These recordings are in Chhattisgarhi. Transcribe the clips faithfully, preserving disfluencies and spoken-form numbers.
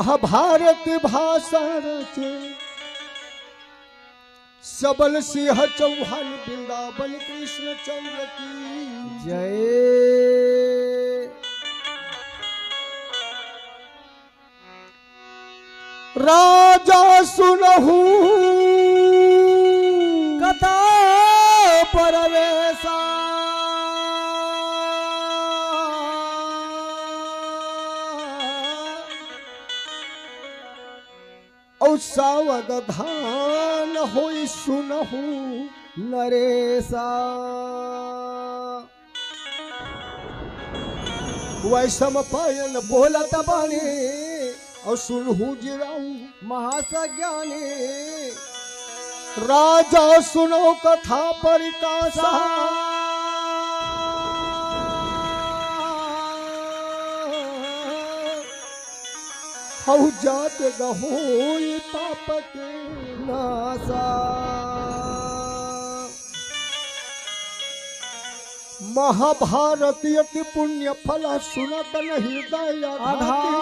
महाभारत भाषा रचे सबल सिंह चौहान वृंदावन कृष्ण चंद्र की जय। राजा सुनहु कथा परवेसा। अउ सावधान होई सुनहु नरेसा। वैषम पायन बोलत बानी, अउ सुनहु जिराऊ महासज्ञानी। राजा सुनो कथा परिकासा। हऊ जात गहोई पाप के नासा। महाभारत अति पुण्य फल सुनत न हृदय आघात। आघात।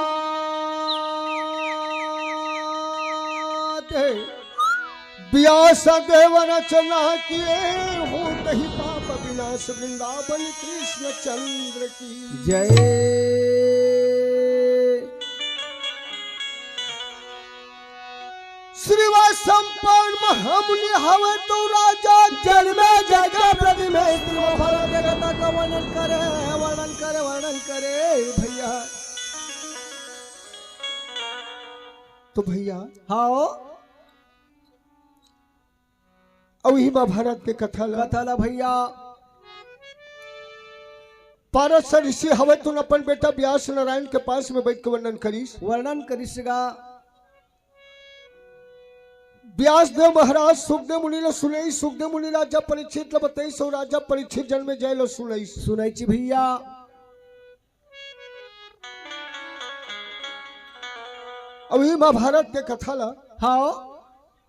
व्यास देव रचना किए, होत ही पाप विनाश। वृंदावन कृष्ण चंद्र की जय। श्री वैशंपायन महामुनि हवे तो राजा, जन्मे जग प्रति में। श्री महाभारत के कथा का वर्णन करे, वर्णन करे, वर्णन करे भैया। तो भैया, हाँ। अउ इही महाभारत के कथा ला कथा ला भैया। पारस ऋषि हवे तो अपन बेटा व्यास नारायण के पास में बैठ के वर्णन करिस। वर्णन करिस गा। व्यास देव महाराज सुखदेव मुनि ला सुनइस, सुखदेव मुनि राजा परीक्षित ला बतइस, अउ राजा परीक्षित जन्मे जय ला सुनइस। सुनइस भैया। अउ इही महाभारत के कथा ला हाँ।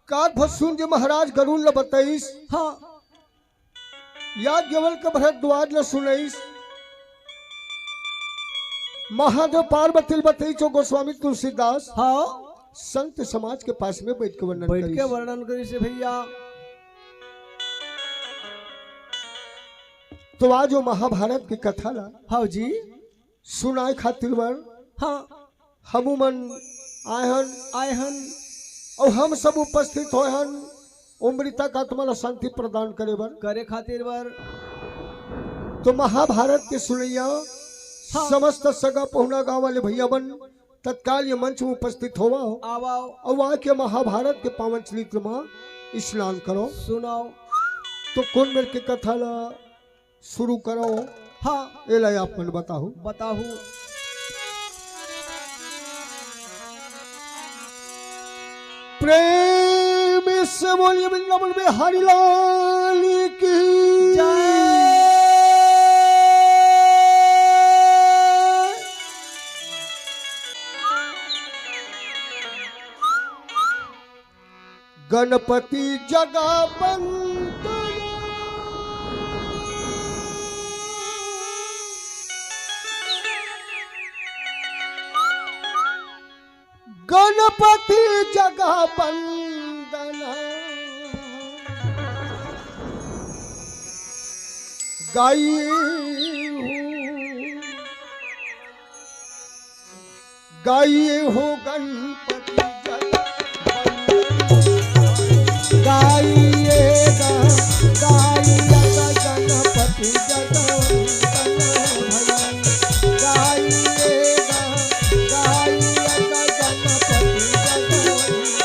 कात भर सून जी महाराज गरुड़ ला बतइस। हाँ। याज्ञवल्क्य भरद्वाज ला सुनइस। महादेव पार्वती ला बतइस अउ गोस्वामी तुलसीदास हाँ। संत समाज के पास में बैठ के वर्णन बैठ के करिस। वर्णन करिस भैया। तो आज वो महाभारत के कथा ला हाँ जी। सुनाए खातिर बर हाँ। हमू मन आए हन। आए हन। अउ हम सब उपस्थित होए हन, ओ मृतक आत्मा ला शांति प्रदान करे बर। करे खातिर बर। तो महाभारत के सुनइया हाँ। समस्त सगा पहुना गांव वाले भैया मन तत्काल ये मंच में उपस्थित होवा हो। आवा हो। अउ आके महाभारत के पावन चरित्र में स्नान करो। सुनाओ। तो कोन मेर के कथा ला शुरू करो। हाँ। एला आप मन बताहू। बताहू। प्रेम से बोलिए वृंदावन बिहारी लाल की जय। गणपति जगा बंदना। गणपति जगा बंदना। गाई हूँ। गाई हो गणपति जगवंदन। गाइए गा-, गाइए गा गणपति जगवंदन भैया। गाइए गा-, गाइए गा गणपति जगवंदन भैया।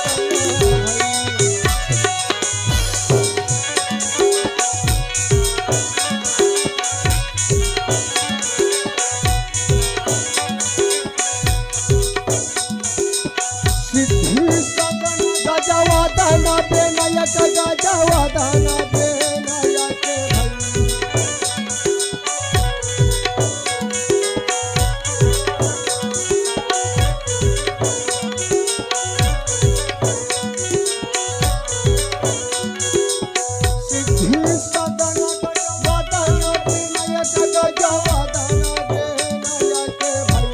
सिद्धि सदन गजवदन विनायक, गजवदन विनायक भैया। सिद्धि सदन गजवदन विनायक, गजवदन विनायक भैया।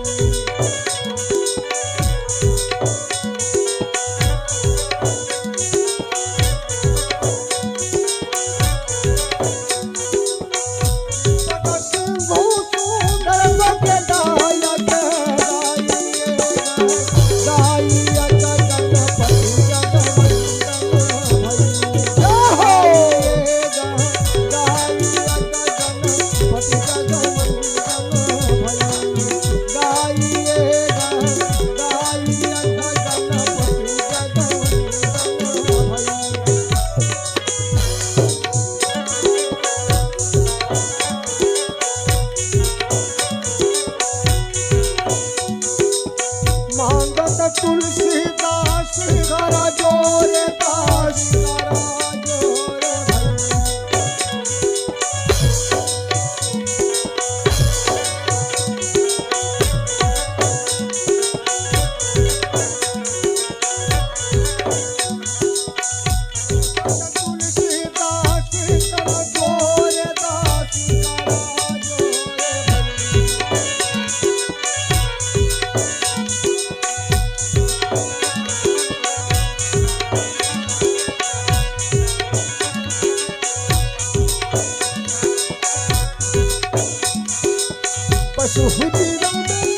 सुखी रमन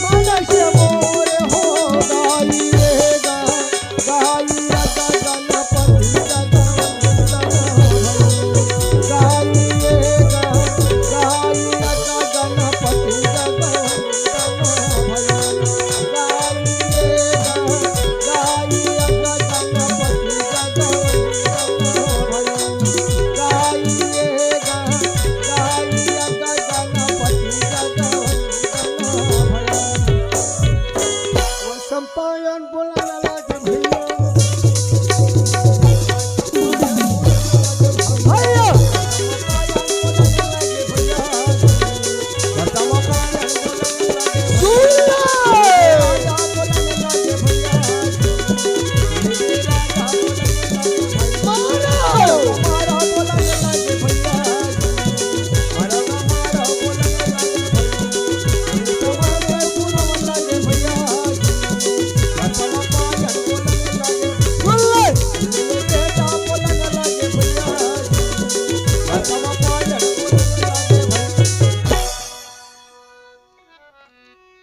मानस मोर हो गाइए गा, गाइए गा गणपति जगवंदन भजन। गाइए गा, गाइए गा गणपति जगवंदन भजन। गाइए गा, गाइए गा गणपति जगवंदन भजन। गाइए गा, गाइए गा गणपति जगवंदन भजन। वो सम्पायन बोला लागे भैया। भैया।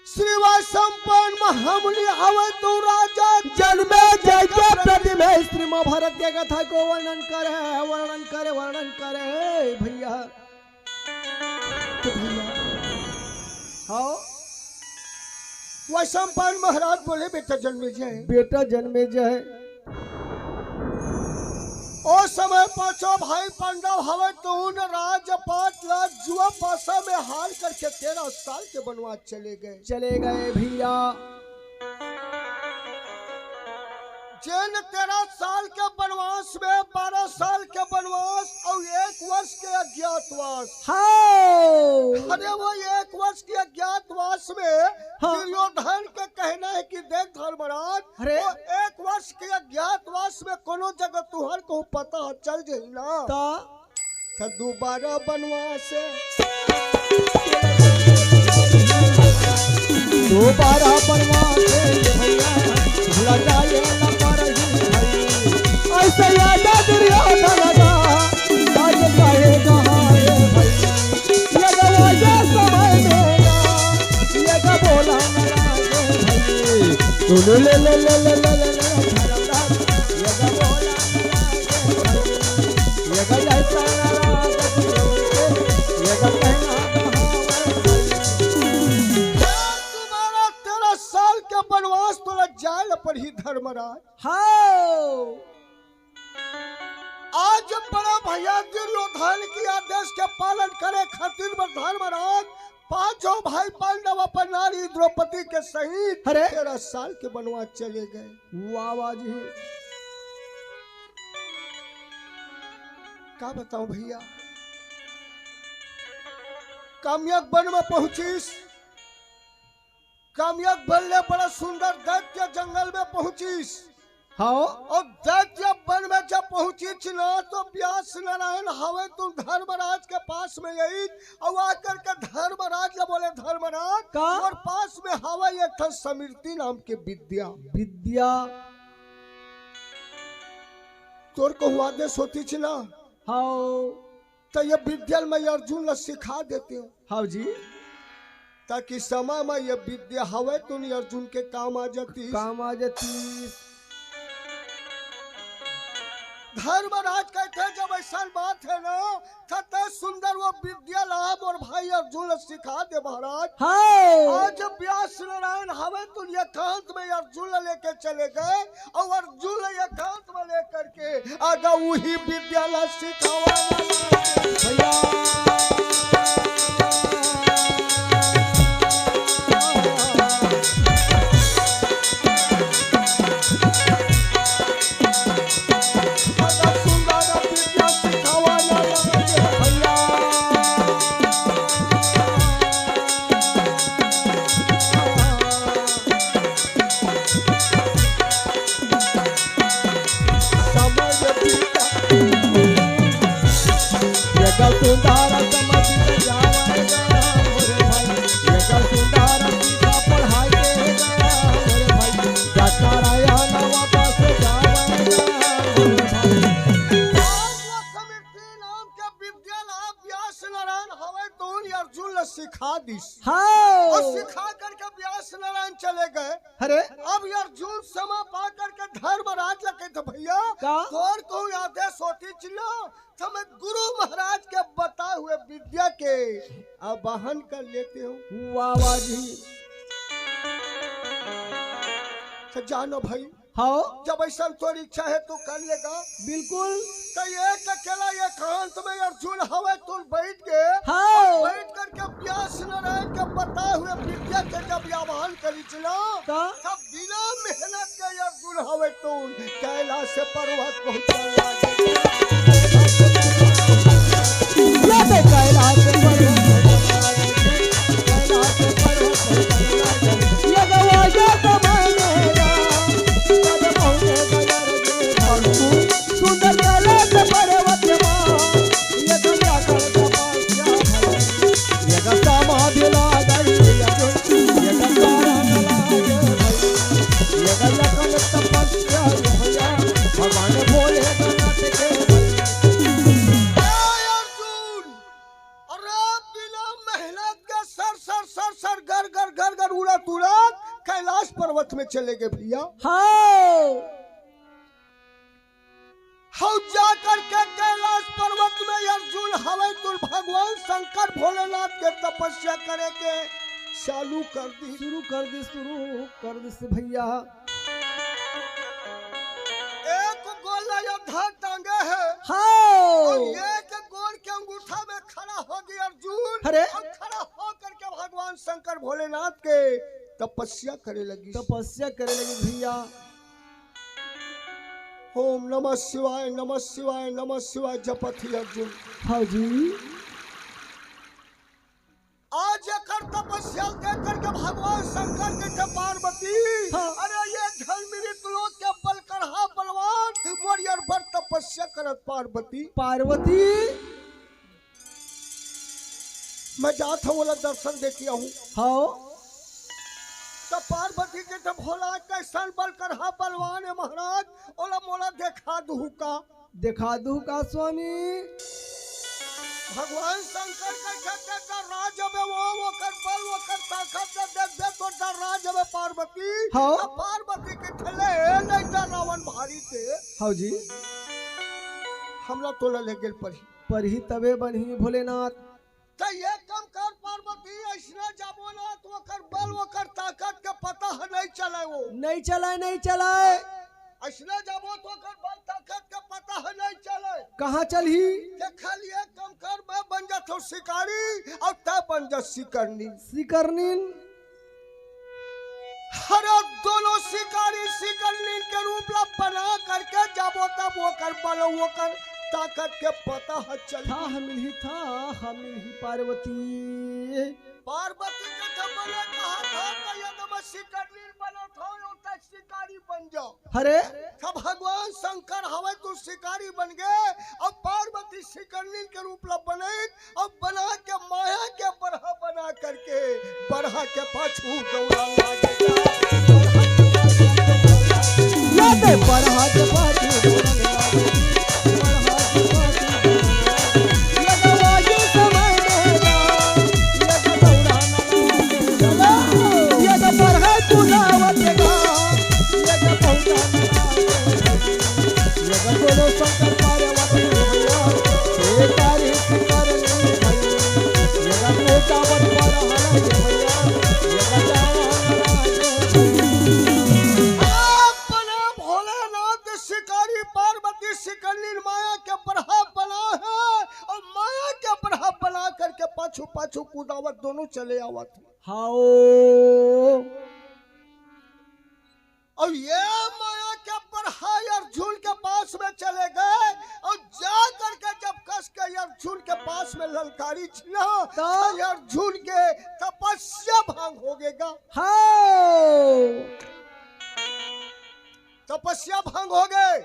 श्री वैशंपायन महामुनि हवय तो राजा जनमेजय के प्रति में श्री महाभारत के कथा को वर्णन करे, वर्णन करे, वर्णन करे भैया। तो भैया, हाँ, वैशंपायन महाराज बोले, बेटा जनमेजय, बेटा जनमेजय, ओ समय पांचों भाई पांडव हवय, तो उन राजपाट ला जुआ पासा में हार करके तेरह साल के बनवास चले गए। चले गए भैया। जेन तेरह साल के बनवास में बारह साल के बनवास अउ एक वर्ष के अज्ञातवास। हाँ। अरे वो एक वर्ष के अज्ञातवास में हाँ। दुर्योधन के कहना है कि देख धर्मराज, अरे। वो एक वर्ष के अज्ञातवास में कोनो जगह तुहर को पता चल जाही ना। ता? त दोबारा बनवास। दोबारा बनवास भैया, भुला जाए न परही भाई। ऐसे याद दुर्योधन का, आज कहे कहाँ रे भाई। ये गवाया समय में ना, ये का बोला न लागे भाई। सुन ले, ले, ले, धर्मराज, ये का बोला न लागे भाई। ये का जैसा नाराज, ये का कहना कहावत भाई। तुम्हारा तेरह साल के बनवास तोला जाए ल पड़ही धर्मराज। हाँ। आज बड़ा भैया दुर्योधन के आदेश के पालन करे खातिर बर धर्मराज पांचों भाई पांडव अपन नारी द्रौपदी के सहित अरे। तेरह साल के बनवास चले गए। वाह, वाह जी। का बताऊं भैया, काम्यक वन में पहुंचिस, काम्यक वन ले बड़ा सुंदर दैत्य जंगल में पहुंचिस। हाँ। अउ दैत्य वन में जब पहुंचिस ना, तो व्यास नारायण हवे तो धर्मराज के पास में आइस, अउ आकर के धर्मराज ला बोले, धर्मराज, का? तोर पास में हवे एक ठन स्मृति नाम के विद्या। विद्या। तोर कहूं आदेश होतिस ना। हाँ। त ये विद्या ल मैं अर्जुन ला सिखा देतेंव। हाँ जी। ताकि समय में ये विद्या हवे तो नहीं अर्जुन के काम आ जातिस। काम आ जातिस। धर्मराज कहते, जब ऐसा बात है ना, त तैं सुंदर वो विद्या ला मोर भाई अर्जुन ला सिखा दे महाराज। हाँ। आज व्यास नारायण हवे तो एकांत में अर्जुन ला लेके चले गए, अउ अर्जुन ला एकांत में लेकर के आगा उही विद्या ला सिखावा भैया। आगा सुंदर विद्या सिखावा भैया। समय बीता, ये गल सुंदर समय अर्जुन ला सिखा दिस। हाँ। अउ सिखा करके व्यास नारायण चले गए। अरे। अब अर्जुन समा पा करके धर्मराज ला कहिथे, "भैया, का? तोर कहूँ आदेश होतिस ना, त मैं गुरु महाराज के बताए हुए विद्या के आवाहन कर लेते हूँ।" वाह, वाह जी। त जानो भाई, हाँ। जब अइसन तोर इच्छा हे, तू कर लेगा। बिल्कुल। त एक अकेला एकांत में अर्जुन हवे, तू बइठ गे। हाँ। अउ बइठ करके व्यास नारायण के बताए हुए विद्या के जब आवाहन करिस ना, का? तब बिना मेहनत के अर्जुन हवे, तू कैलाश पर्वत पहुंचल लागे। ये तो कैलाश पर्वत, कैलाश पर्वत, ये गवा, ये तो मैंने सुंदर कैलाश पर्वत मा, ये तो जाकर तपस्या भई। ये तो समाधि लागई, ये तो तारा लागई भई। ये तो लगन तपस्या भैया, भगवान भोलेनाथ के भई। ए अर्जुन, अरे बिना मेहनत के सर, सर, सर, सर, गर, गर, गर, गर उड़त, उड़त कैलाश पर्वत में चले गे भैया। हाँ। हौ जा करके कैलाश पर्वत में अर्जुन हवै तो भगवान शंकर भोलेनाथ के तपस्या करे के चालू कर दी। शुरू कर दी, शुरू कर दी से भैया। एक गोड़ ला अधर टांगे है। हाँ। और एक गोड़ के अंगूठा में खड़ा हो गई अर्जुन। अरे। और खड़ा हो करके भगवान शंकर भोलेनाथ के तपस्या करे लगी। तपस्या करे लगी भैया। ओम नमः शिवाय, नमः शिवाय, नमः शिवाय जपत ही अर्जुन। हाँ जी। आज एकर तपस्या देख करके भगवान शंकर कहिथे पार्वती, हाँ। अरे ये झलमिलित लोक के बलकरहा बलवान मोर बर तपस्या करत पार्वती। पार्वती। मैं जात हूँ, ओला दर्शन दे के आहूँ। हाँ। त पार्वती कहिथे भोला, कैसन बलकरहा बलवान है महाराज, ओला मोला देखा दूँ का? देखा दूँ का स्वामी? भगवान शंकर के कहते डर्रा जबे वो, ओकर बल, ओकर ताकत से देख दे तो डर्रा जबे पार्वती। हाँ। त पार्वती कहिथे ले, नहीं डर्रावन भारी ते। हाँ जी। हमला तोला ले गेल परी। परही तबे बनही भोलेनाथ। त एक काम कर पार्वती, अइसने जाबो ना त ओकर बल, ओकर ताकत के पता ह नहीं चले वो। नहीं चले, नहीं चले। अइसने जाबो त ओकर बल ताकत के पता ह नहीं चले। कहाँ चलही? देखा लिए एक काम कर, मैं बन जात हूँ शिकारी और तै बन जा शिकरनीन। शिकरनीन। अरे दोनों शिकारी शिकरनीन के रूप ला बना करके जाबो तब ओकर बल ओकर ताकत के पता ह चलही। थाह मिलही, थाह मिलही पार्वती। पार्वती के जब बने कहा था त ये तो मैं शिकरनीन बना था, यो तै शिकारी बन जा। अरे। त भगवान शंकर हवै तो शिकारी बन गे, अब पार्वती शिकरनीन के रूप ला बनई, अब बना के माया के बरहा बना करके बरहा के पाछू दौड़ा लागे। या ते बरहा के पाछू दौड़ा लागे, बरहा के पाछू दौड़ा लागे। ये तो वही समय में ना, ये तो दौड़ा ना लागे। ये तो बरहा तू लावत गा, ये तो पहुंचा ना लागे। ये तो बोलो शंकर पार्वती भैया, ये तारीफ कर ले भैया। ये तो मोटा बन पड़ा है भैया, ये तो जावा ना लागे। अपना भोलेनाथ शिकारी पार्वती शिकरनीन माया के बरहा बना है और माया के बरहा बना करके पाछू पाछू कुदावत दोनों चले आवत है। हाओ। और ये माया के बरहा अर्जुन के पास में चले गए और जा करके जब कस के अर्जुन के पास में ललकारी छिना, तो? तो अर्जुन के तपस्या भंग हो गएगा। हाँ। तपस्या भंग हो गए।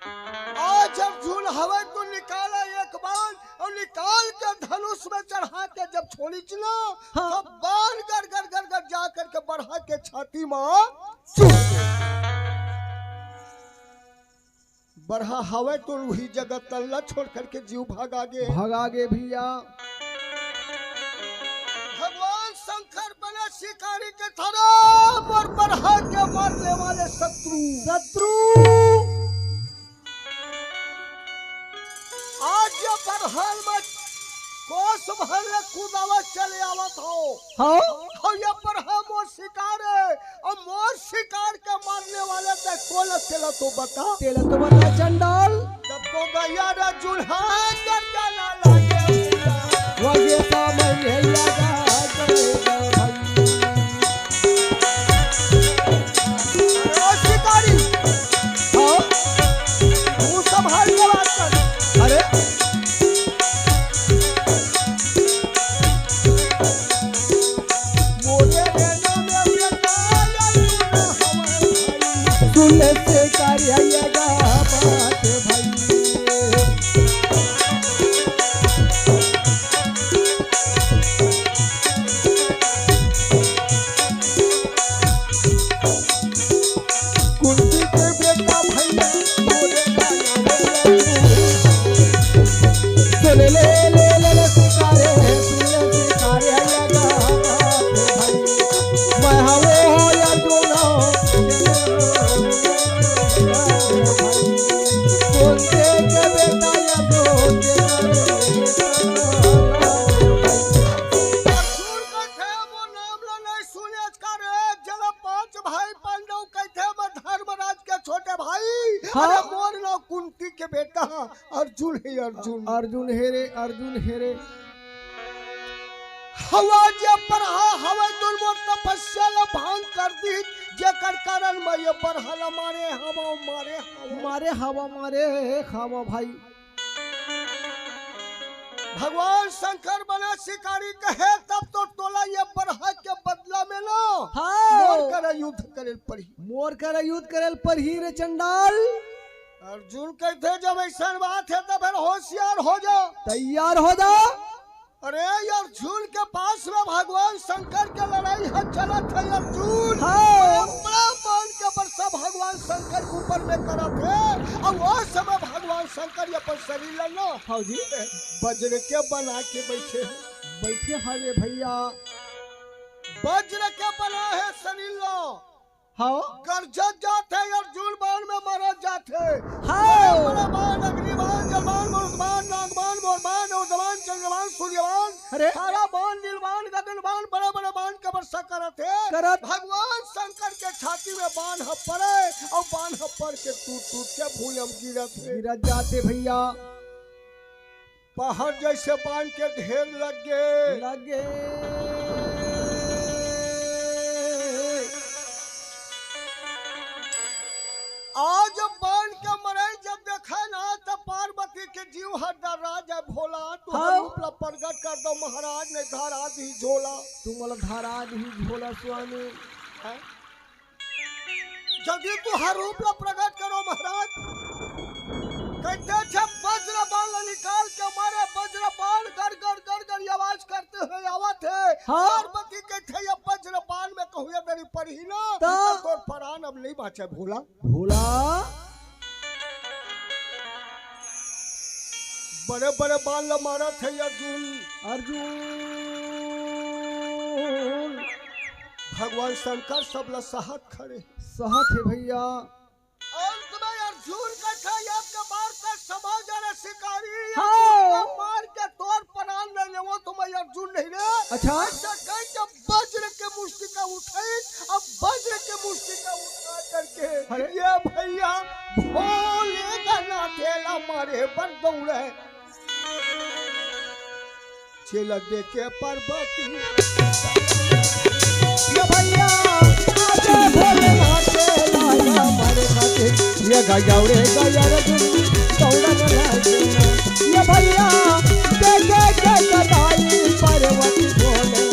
आज अर्जुन हवै तो निकाला एक बाण और निकाल के धनुष में चढ़ा के जब छोड़िस ना, हाँ। तब बाण गर गर गर गर जा करके बरहा के छाती में चुभ गए। बरहा हवै तो उही जगह तन ला छोड़ करके जीव भाग आगे। भाग आगे भैया। मारने वाले शत्रु। शत्रु। आज ये बरहल में कोस भर ले कूदावत चले आवत हो। हाँ। और ये बरहल मोर शिकार है, और मोर शिकार के मारने वाले ते कोन तेला तो बता। तेला तो बता चंडाल। तब तो गया रे जुल्हा कर जाना लगे। वगे सामने लगा करे भाई। अरे ओ शिकारी। हाँ। तू संभाल के बात कर। अरे। मोरे रे नाम रे काया सुन से करिया गा बात भाई। कुंती के बेटा भैया मोरे गाना बोले। सुन ले, ले, ले, ले, शिकारे, सुन ले, शिकारे, लगा भाई। मैं हवो या दोनों। कुंती के बेटा या दो। अर्जुन कथे, वो नाम ला नहीं सुने, करे, जला पांच भाई पांडव कथे, मैं धर्मराज के छोटे भाई। हाँ। अरे मोर नाम कुंती के बेटा अर्जुन हे, अर्जुन। अर्जुन हे रे, अर्जुन हे रे। हवा जे बरहा, हवा दुन मोर तपस्या ला भंग कर दी, जेकर कारण मैं ये बरहा ला मारे हवा, मारे हवा। मारे हवा, मारे हवा भाई। भगवान शंकर बने शिकारी कहे, तब तो तोला ये बरहा के बदला में ना हाँ। मोर करा युद्ध करे ल पड़ही। मोर करा युद्ध करे ल पड़ही रे चंडाल। अर्जुन कहते, जब ऐसा बात है तो फिर होशियार हो जा। तैयार हो जा। अरे अर्जुन के पास में भगवान शंकर के लड़ाई है, चलत है अर्जुन। हाँ। बड़ा बाण के वर्षा भगवान शंकर के ऊपर में करत है। और वो समय भगवान शंकर ये अपन शरीर ला ना हाँ जी। वज्र के बना के बैठे हैं। बैठे हवे भैया। वज्र के बना है शरीर ला। हाँ। गरजत जात है, अर्जुन बाण में मरत जात है। हाँ। बड़ा बड़ा बाण, अग्नि बाण, जल बाण, मरुत बाण, नाग बाण, मोर बाण, और बाण, चंद्र बाण, सूर्य बाण, अरे। तारा बाण, नील बाण, गगन बाण, बड़ा बड़ा बाण के वर्षा करत है। करत। भगवान शंकर के छाती में बाण ह पड़े, और बाण ह पड़ के टूट टूट के भूइयां में गिरत है। गिरत जाते भैया। पहाड़ जैसे बाण के ढेर लग गे। लग गे। आज बाण के मरई जब देखे ना, त पार्वती के जीव हर डर्रा जाय, भोला, तू हाँ। रूप ला प्रगट कर दो महाराज, नहीं धरा दी झोला। तू मोला धरा दी झोला स्वामी। हैं? जल्दी तू हर रूप ला प्रगट करो महाराज। कहते थे वज्र बाण ला निकाल के मारे, वज्र बाण गड़ गड़ गड़ गड़ आवाज करते हुए आवत है। हाँ। पार्वती कहते, ये वज्र बाण में कहूँ ये दरी पड़ही ना, ता? तो तोर प्राण अब नहीं बाचे भोला। भोला। बड़े बड़े बाण ला मारत है अर्जुन। अर्जुन। भगवान शंकर सब ला सहत खड़े। सहत है भैया। अंत में अर्जुन का था, आपके बार तक समझ जाना शिकारी, हाँ। अर्जुन का मार के तोर प्राण ले लेवो तो मैं अर्जुन नहीं रे। अच्छा। ऐसा कह के वज्र के मुष्टिका उठाई, अब वज्र के मुष्टिका उठा करके अरे। ये भैया भोले का नाथेला मारे बर दौड़े। छिलक दे के पार्वती। ये भैया, आजे भोलेनाथ के लाया मारे खातिर। ये गजौड़े गजर दुन दौड़न लागे। ये भैया, देखे के कटाई पार्वती भोले।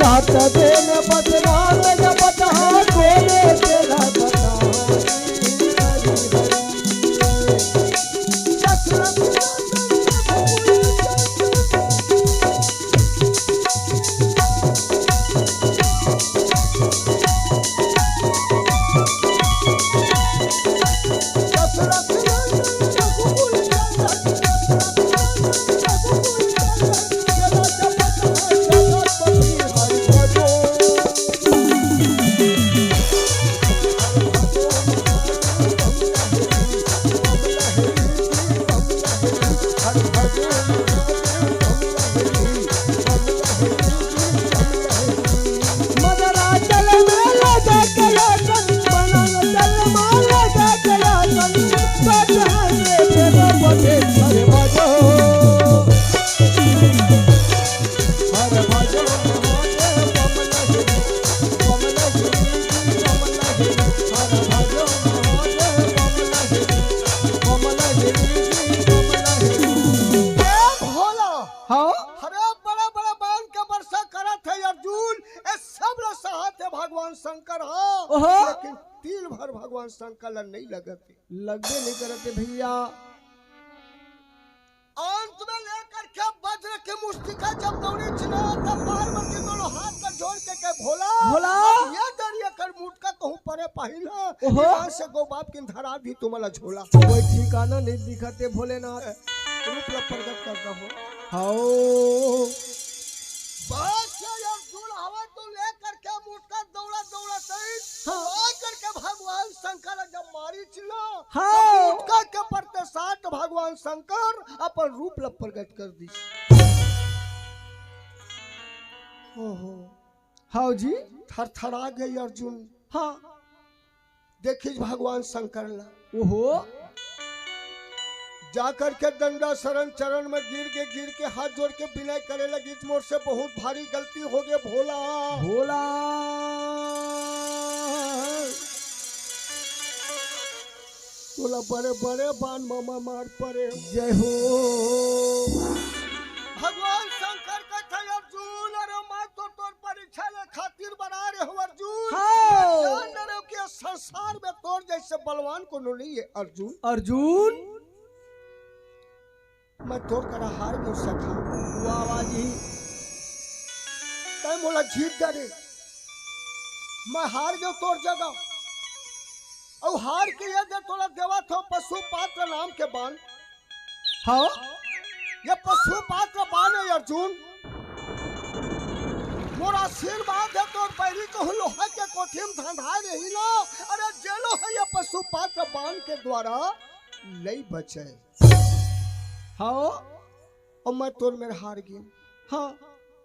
सात दिन बदनाम जब तहाँ तोरे तेरा बताई। ए भोला, हाँ? हरे बड़ा बड़ा बाण के वर्षा करत हे अर्जुन, ए सब ला सहत हे भगवान शंकर, हाँ। ओहो। लेकिन तिल भर भगवान शंकर ला नहीं लगत हे। लगबे नहीं करत हे भैया। अंत में लेकर के वज्र की मुष्टिका जब दौड़ी छिना, तब पार्वती दोनों हाथ ला जोड़ के कहे, "भोला, भोला। अब ये दरिया कर मुटका कहूँ परे पहिला, ओहो। यहाँ से गो बाप की धरा दी तुम्हारा झोला।" कोई ठिकाना नहीं दिखत हे भोलेनाथ। रूप ला प्रकट करता हो। हाओ। बस ये अर्जुन हवा तो लेकर के मुटका दौड़ा दौड़ा सही, हाँ। आ करके भगवान शंकर जब मारी छिना, हाँ। तो मुटका के परते साथ भगवान शंकर अपन रूप ला प्रकट कर दी। ओहो। हाओ जी। थरथरा गए अर्जुन। हाँ। देखिस भगवान शंकर ला। ओहो। जाकर के दंडासरन चरण में गिर के, गिर के हाथ जोड़ के विनय करे लगिस, "मोर से बहुत भारी गलती हो गए भोला।" भोला। तोला बड़े बड़े बाण मामा मार परे। जय हो। भगवान शंकर कथे, "अर्जुन, अरे मैं तो तोर परीक्षा ले खातिर बना रहे हो अर्जुन। हाँ। मैं जान रहे हो कि इस संसार में तोर जैसे बलवान कोनो नहीं है अर्जुन।" अर्जुन। मैं तोर करा हार गयो सखा। वाह, वाह जी। तैं मोला जीत डरे। मैं हार गयो तोर जगह। अउ हार के ये दे तोला देवत हो पशुपात्र नाम के बाण। हाँ? ये पशुपात्र बाण है अर्जुन। मोर आशीर्वाद है तोर बैरी कहूँ लोहा के कोठी में धंधाए रही ना। अरे जेलो है ये पशुपात्र बाण के द्वारा लई बचे। हाँ। अउ मैं तोर मेर हार गेंव। हाँ।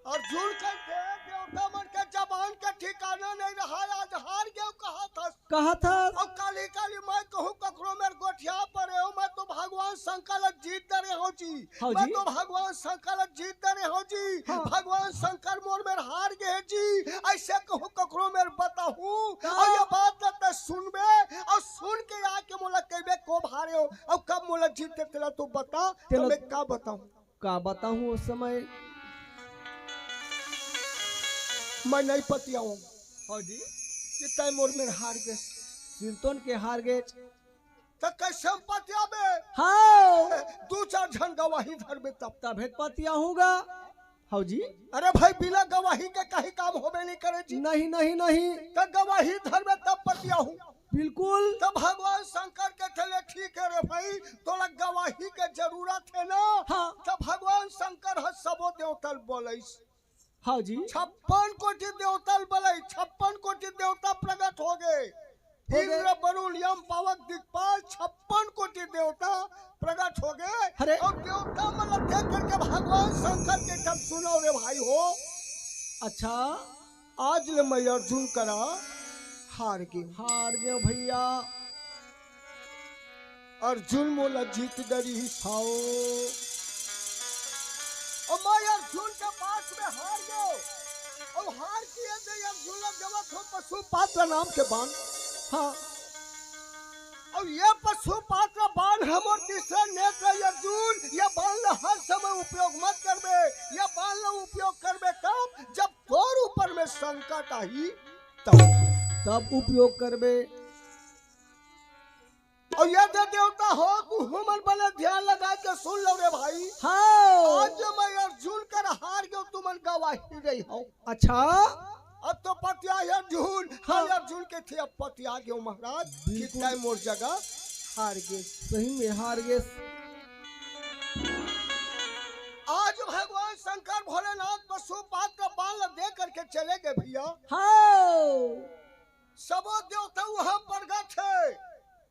अर्जुन कथे, देवता मन के जबान के ठिकाना नहीं रहा, आज हार गेंव कहा था। कहा था। अउ काली काली मैं कहूँ ककरो मेर गोठिया परे हो, मैं तो भगवान शंकर ला जीत डरे हो जी। हाँ मैं जी। तो भगवान शंकर ला जीत डरे हो जी। हाँ। भगवान शंकर मोर मेर हार गे जी। ऐसे कहूँ ककरो मेर बताहूँ। हाँ। अउ ये बात ला तैं सुनबे, अउ सुन के आके मोला कहिबे को हारे हो, अउ कब मोला जीत दे तेला तो बता, तेला तो मैं का बताहूँ? का बताहूँ उस समय? मैं नहीं पतियाऊँ। हाँ जी। कि तैं मोर मेर हार गेस। सिरतोन के हार गेस। त कैसे हम पतियाबे? हाँ। दू चार झन गवाही धरबे तब। तभे पतियाहूँ गा। हाँ जी। अरे भाई, बिना गवाही के कहीं काम होबे नहीं करे जी। नहीं, नहीं, नहीं। त गवाही धरबे तब पतियाहूँ। बिल्कुल। त भगवान शंकर कथे ले, ठीक है रे भाई, तोला गवाही के जरूरत है ना? हाँ। त भगवान शंकर ह सबो देवता ल बोलइस। हाँ जी। छप्पन कोटि देवता ल बोलइस, छप्पन कोटि देवता प्रकट हो गे। हो गे। इंद्र, वरुण, यम, पावक, दिक्पाल, छप्पन कोटि देवता प्रकट हो गे। अरे। अउ देवता मन ल देख करके भगवान शंकर के तब सुनो रे भाई हो। अच्छा। आज ले मैं अर्जुन करा हार गेंव। हार गेंव भैया। अर्जुन मोला जीत डरिस। हाओ। अउ मैं अर्जुन के पास में हार गेंव। अउ हार के ये दे अर्जुन ला देवत हो पशुपात्र नाम के बाण। हाँ। अउ ये पशुपात्र बाण हमर तीसरा नेत्र है अर्जुन। ये बाण ला हर समय उपयोग मत करबे। ये बाण ला उपयोग करबे तब जब तोर ऊपर संकट आही तब। तब उपयोग करबे। अउ ये दे देवता हो, तुहू मन बने ध्यान लगा के सुन लो रे भाई। हाँ। आज मैं अर्जुन कर हार गयो, तुमन गवाही रही हो। अच्छा। अब तो पतिया अर्जुन, हाँ। हाँ, अर्जुन के थे, अब पतिया गयो महाराज, बिल्कुल। कितना मोर जगह हार गए। सही में हार गए। आज भगवान शंकर भोलेनाथ पशुपात्र बाण दे करके चले गए भैया। हाँ। सबो देवता वहां प्रगट है।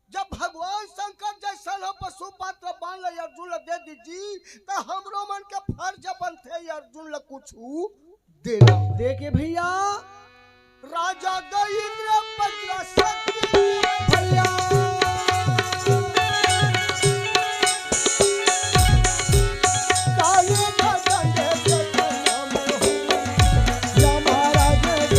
जब भगवान शंकर जैसन हो पशुपात्र बाण ल अर्जुन ल दे दीजी, त हमरो मन के फर्ज बनथे अर्जुन ल कुछ देना। देखे भैया। राजा दे इंद्र वज्र शक्ति भैया। काली गगन के प्रणाम हो, या महाराज।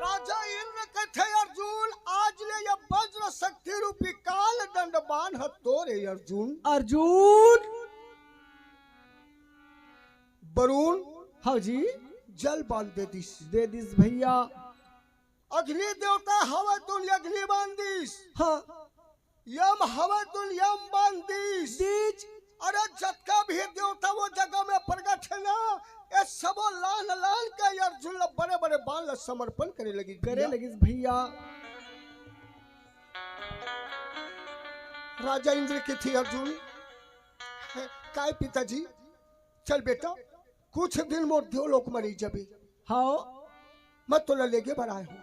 राजा इंद्र कथे, अर्जुन, आज ले ये वज्र शक्ति रूपी काल दंड बाण ह तोरे अर्जुन। अर्जुन। वरुण। हाँ जी। जल बाण दे दिस। दे दिस भैया। अग्नि देवता हवय तुन अग्नि बाण दिस। हाँ। यम हवय तुन यम बाण दिस। दिस। अरे जतका भी देवता वो जगह में प्रगट है ना, ये सबो लान लान के अर्जुन ला बड़े बड़े बाण ला समर्पण करे लगिस करे भैया। लगिस भैया। राजा इंद्र कथे अर्जुन, काय पिताजी, चल बेटा, कुछ दिन मोर देवलोक में रही जबे। हाँ। मैं तोला लेगे बर आए हूँ।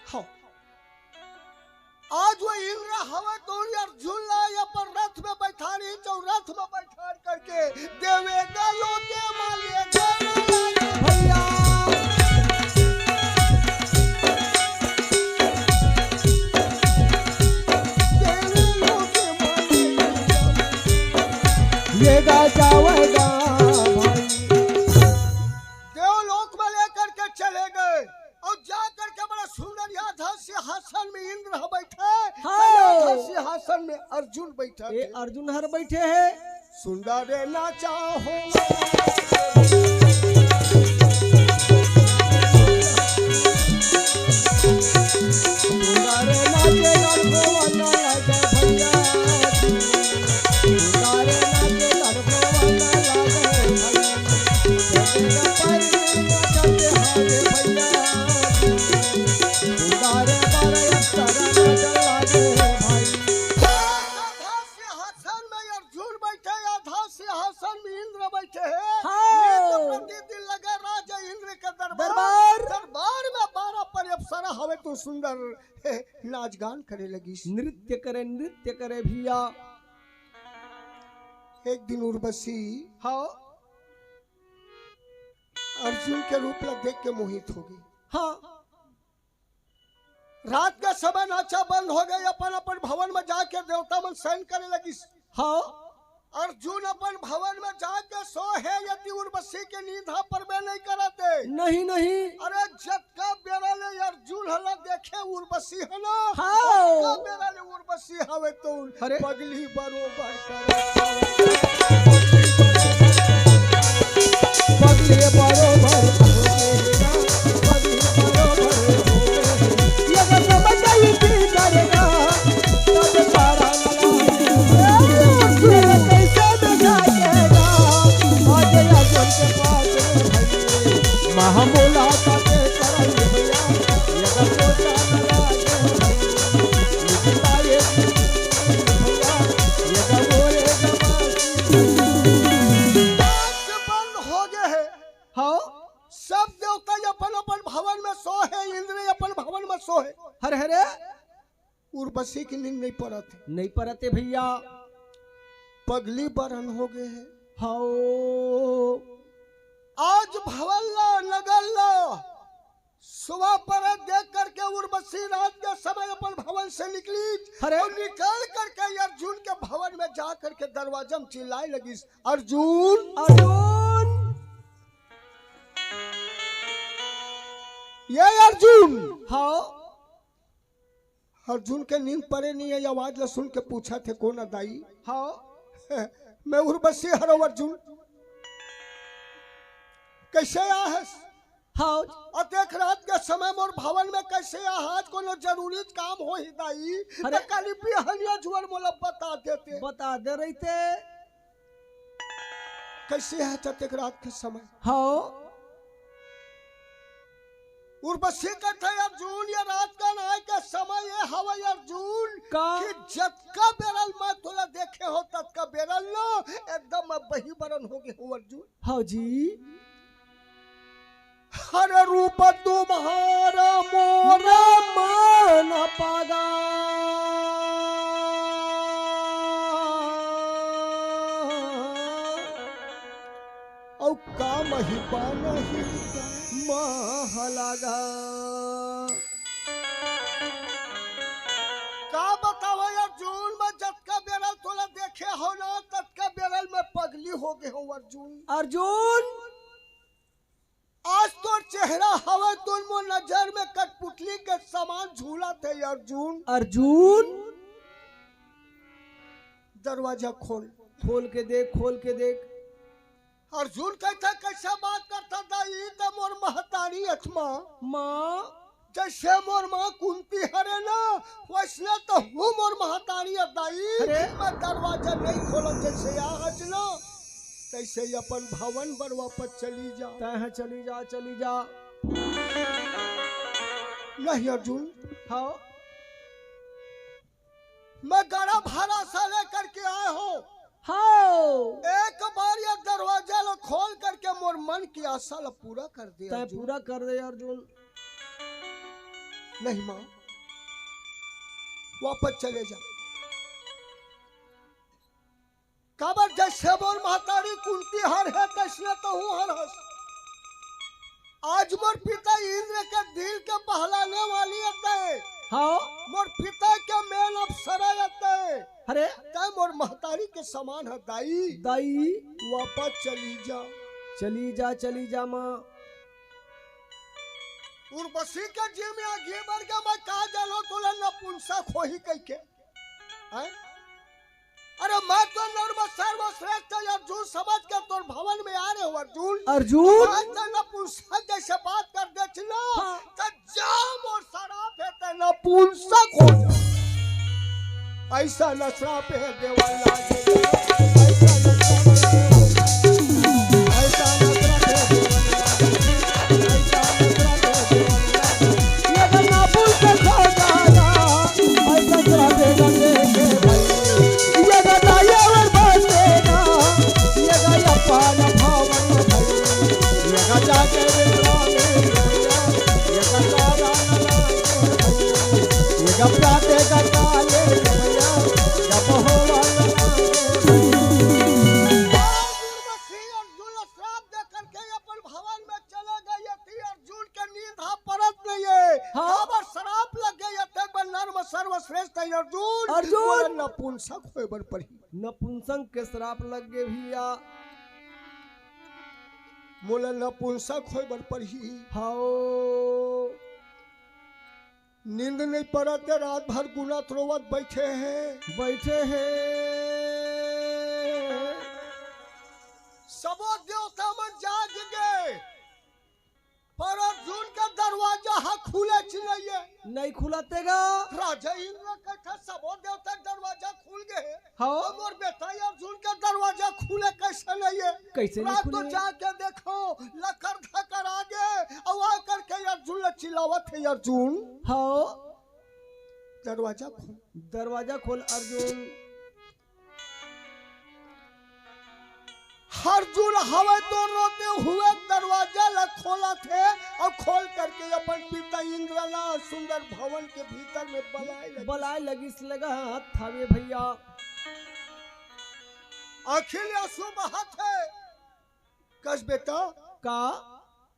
हाँ। आज वो इंद्र हवय तो अर्जुन ला अपन रथ में बैठारी, जो रथ में बैठार करके देवे गलो के माले गलो भैया। देवे गलो के माले ये गा जावेगा भाई। देवलोक में लेकर के चले गए और जा करके बड़ा सुंदर यादव सिंहासन में इंद्र ह बैठे, हाँ। यादव सिंहासन में अर्जुन बैठा ए थे। अर्जुन हर बैठे है। सुंदर नाचा हो। सुंदर नाचे नरभुवन राजा भैया। सुंदर नाचे नरभुवन राजा भैया। आधा सिंहासन में अर्जुन बैठे, आधा सिंहासन में इंद्र बैठे हैं। हाँ। नित्य प्रतिदिन लगे राजा इंद्र के दरबार। दरबार। दरबार में बारह परी अप्सरा हवे तो सुंदर नाच गान करे लगिस। नृत्य करे, नृत्य करे भैया। एक दिन उर्वशी हाँ। अर्जुन के रूप ला देख के मोहित हो गई। हाँ। रात का समय नाचा बंद हो गई, अपन अपन भवन में जाके देवता मन शयन करे लगिस। हाँ। अर्जुन अपन भवन में जाके सो हे, यदि उर्वशी के नींद हा पर में नहीं कराते। नहीं, नहीं। अरे जतका बेरा ले अर्जुन हला देखे उर्वशी है ना, हाँ। ओतका बेरा ले उर्वशी हवे तो अरे। पगली बरोबर करे। पगली बरोबर करे। बंद हो गए है। हाँ। सब देवता अपन अपन भवन में सो है, इंद्र अपन भवन में सो है। हरे हरे। उर्वशी की नींद नहीं परत है। नहीं परत है भैया। पगली बरन हो गए है। हाओ। आज भवन ला, नगर ला, सुबह पर देख करके उर्वशी रात के समय अपन भवन से निकली। अरे। और निकल करके अर्जुन के भवन में जा करके दरवाजा में चिल्लाए लगिस, "अर्जुन, अर्जुन।" ये अर्जुन। हाँ। अर्जुन के नींद परे नहीं है, आवाज ला सुन के पूछा थे, "कौन है दाई?" हाँ। "मैं उर्वशी हरव अर्जुन।" कइसे आहस? हाँ। अतेक रात के समय मोर भवन में कइसे आहस? कोनो जरूरी काम होही दाई? अरे। त काली बिहनिया झुवर मोला बता देते। बता दे रहिते। कइसे आहस अतेक रात के समय? हाँ। उर्वशी कथे, "अर्जुन, ये रात के नाई के समय ये हवय अर्जुन, का? कि जतका बेरल मैं तोला देखे हों, ततका बेरल न एकदम मैं बही बरन हो गे हों अर्जुन।" हाँ जी। हर रूप तुम्हारा मोर मन पागा। अउ का महिमा नहीं महलागा। का बतावं अर्जुन, मैं जतका बेरल तोला देखे हों ना, ततका बेरल मैं पगली हो गे हों अर्जुन। अर्जुन। आज तोर चेहरा हवय तो मोर नजर में कठपुतली के समान झूलत हे अर्जुन। अर्जुन। दरवाजा खोल। खोल के देख, खोल के देख। अर्जुन कहिथे, "कइसे बात करथस दाई, त मोर महतारी अस माँ।" माँ। जइसे मोर माँ कुंती हरे ना, वइसने तहूँ मोर महतारी अस दाई। अरे। मैं दरवाजा नइ खोलंव, जइसे आहस ना, तइसे ही अपन भवन बर वापस चली जा। तैं ह चली जा, चली जा। नहीं अर्जुन। हाँ। मैं गड़ा भरा सा लेकर के आए हों। हाँ। एक बार ये दरवाजा ला खोल करके मोर मन की आशा ला पूरा कर दे तैं अर्जुन। पूरा कर दे अर्जुन। नहीं माँ, वापस चले जा। काबर जइसे मोर महतारी कुंती हर हे, तइसने तहूँ हर हस। आज मोर पिता इंद्र के दिल के बहलाने वाली अस तैं। हाँ। मोर पिता के मेल अप्सरा अस तैं। अरे। तैं मोर महतारी के समान हस दाई। दाई। वापस चली जा। चली जा, चली जा माँ। उर्वशी के जी में आगी बर गे, मैं का जानों तोला नपुंसक होही कहिके। हैं? अरे मैं तो नर म सर्वश्रेष्ठ अर्जुन समझ के तोर भवन में आ रहे हों अर्जुन। अर्जुन। आज तैं नपुंसक जइसे बात कर देथस ना, हाँ। त जा मोर सराप हे, तैं नपुंसक हो जा। अइसन सराप हे देवल लागे। अइसन सराप हे। अइसन सराप हे देवल लागे। अइसन सराप हे देवल लागे। ये गन्ना फूल के खो जाना। अइसन सराप हे गन्ने के भाई। ये गन्ना ये वर बस देना। ये गया पान भावन भाई। ये गजा के विश्राम भैया। ये गजा राम ये गप्पा ते गप्पा ले भैया, गप होला ना। उर्वशी अर्जुन ला श्राप दे करके अपन भवन में चले गई थी। अर्जुन के नींद हा परत नहीं हे। हाँ। काबर श्राप लग गई हे, तेकर बर नर म सर्वश्रेष्ठ हे अर्जुन। अर्जुन। मोला नपुंसक होय बर पड़ही। नपुंसक के श्राप लग गे भैया। मोला नपुंसक होय बर पड़ही। हाओ। नींद नइ परत हे, रात भर गुनत रोवत बइठे हे। बइठे हे। सबो देवता मन जाग गे, पर अर्जुन के दरवाजा ह खुलेच नइ हे। नइ खुलत हे गा। राजा इंद्र कहिथे, सबो देवता के दरवाजा खुल गे हे। हाँ। त मोर बेटा अर्जुन के दरवाजा खुले कइसे नइ हे? कइसे नइ खुले? रात तो जाके देखों, लकर धकर आ गे, अउ आ करके अर्जुन ला चिल्लावत हे, "अर्जुन।" हाँ। दरवाजा खोल। दरवाजा खोल, अर्जुन। अर्जुन हवय तो रोते हुए दरवाजा ला खोलत हे अउ खोल करके अपन पिता इंद्र ला सुंदर भवन के भीतर में बलाय लगिस। बलाय लगिस लगा हाथ थावे भैया। आँखी ले आंसू बहत हे। कस बेटा। का?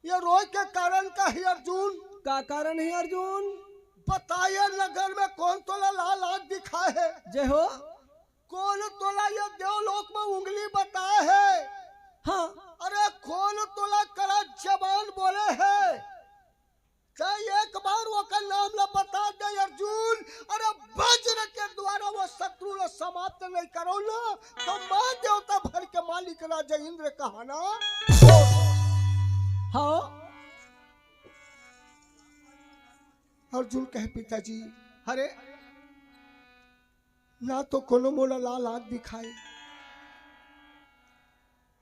ये रोय के कारण का हे अर्जुन? का कारण हे अर्जुन? बता ये नगर में कोन तोला लाल आँख दिखाय हे? जय हो। कोन तोला ये देवलोक में उंगली बताय हे? हाँ। अरे कोन तोला कड़ा जबान बोले हे? त एक बार ओकर नाम ला बता दे अर्जुन। अरे वज्र के द्वारा वो शत्रु ला समाप्त नइ करों ना, त माँ देवता भर के मालिक राजा इंद्र कहाना। हाँ। अर्जुन कहे, पिताजी, अरे, ना तो कोनो मोला लाल आँख दिखाए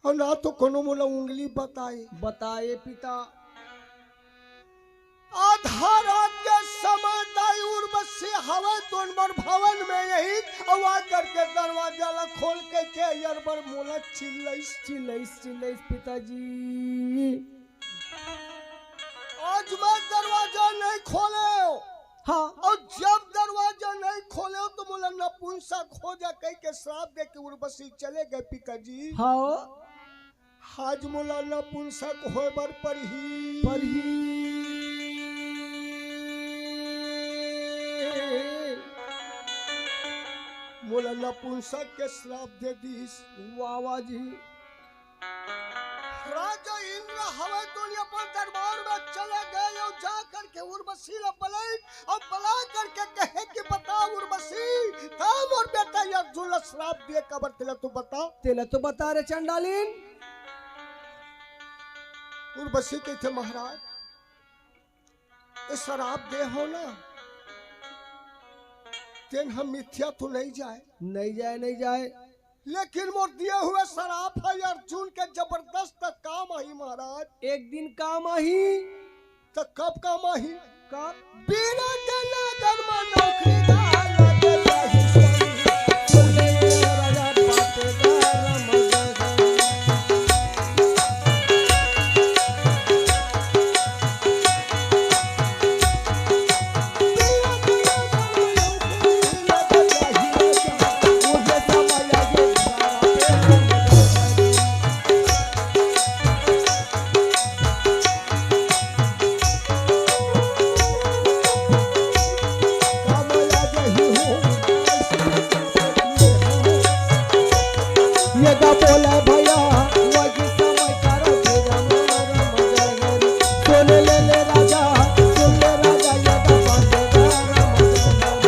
अउ ना तो कोनो मोला उंगली बताए। बताए पिता। आधा रात के समय दाई उर्वशी हवय तोन बर भवन में यही, अउ आ करके दरवाजा ला खोल के के अइर बर मोला चिल्लइस। चिल्लइस, चिल्लइस, पिताजी। आज मैं दरवाजा नहीं खोले। हाँ। अउ जब दरवाजा नहीं खोले तो मोला नपुंसक हो जा कहि के श्राप दे के उर्वशी चले गए पिताजी। हाँ। आज मोला नपुंसक होय बर परही। परही। मोला नपुंसक के श्राप दे दिस। वाह, वाह जी। राजा इंद्र हवय तो अपन दरबार में चले गए अउ जा करके उर्वशी ला बलई अउ बला करके कहे कि बता उर्वशी, का मोर बेटा अर्जुन ला श्राप दिए, काबर तेला तो बता। तेला तो बता रे चंडालिन। उर्वशी कहिथे, महाराज, ये श्राप दे हो ना, तेन ह मिथ्या तो नहीं जाए। नहीं जाए, नहीं जाए। लेकिन मोर दिए हुए श्राप ह अर्जुन के जबरदस्त काम आही महाराज। एक दिन काम आही। त कब काम आही? कब? बिना के लगन म नौकरी दाल के चाही। ये गा बोले भैया, वही समय कर दे राम राम जय हरि। सुन ले ले राजा, सुन ले राजा, ये गा बात राम राम जय हरि।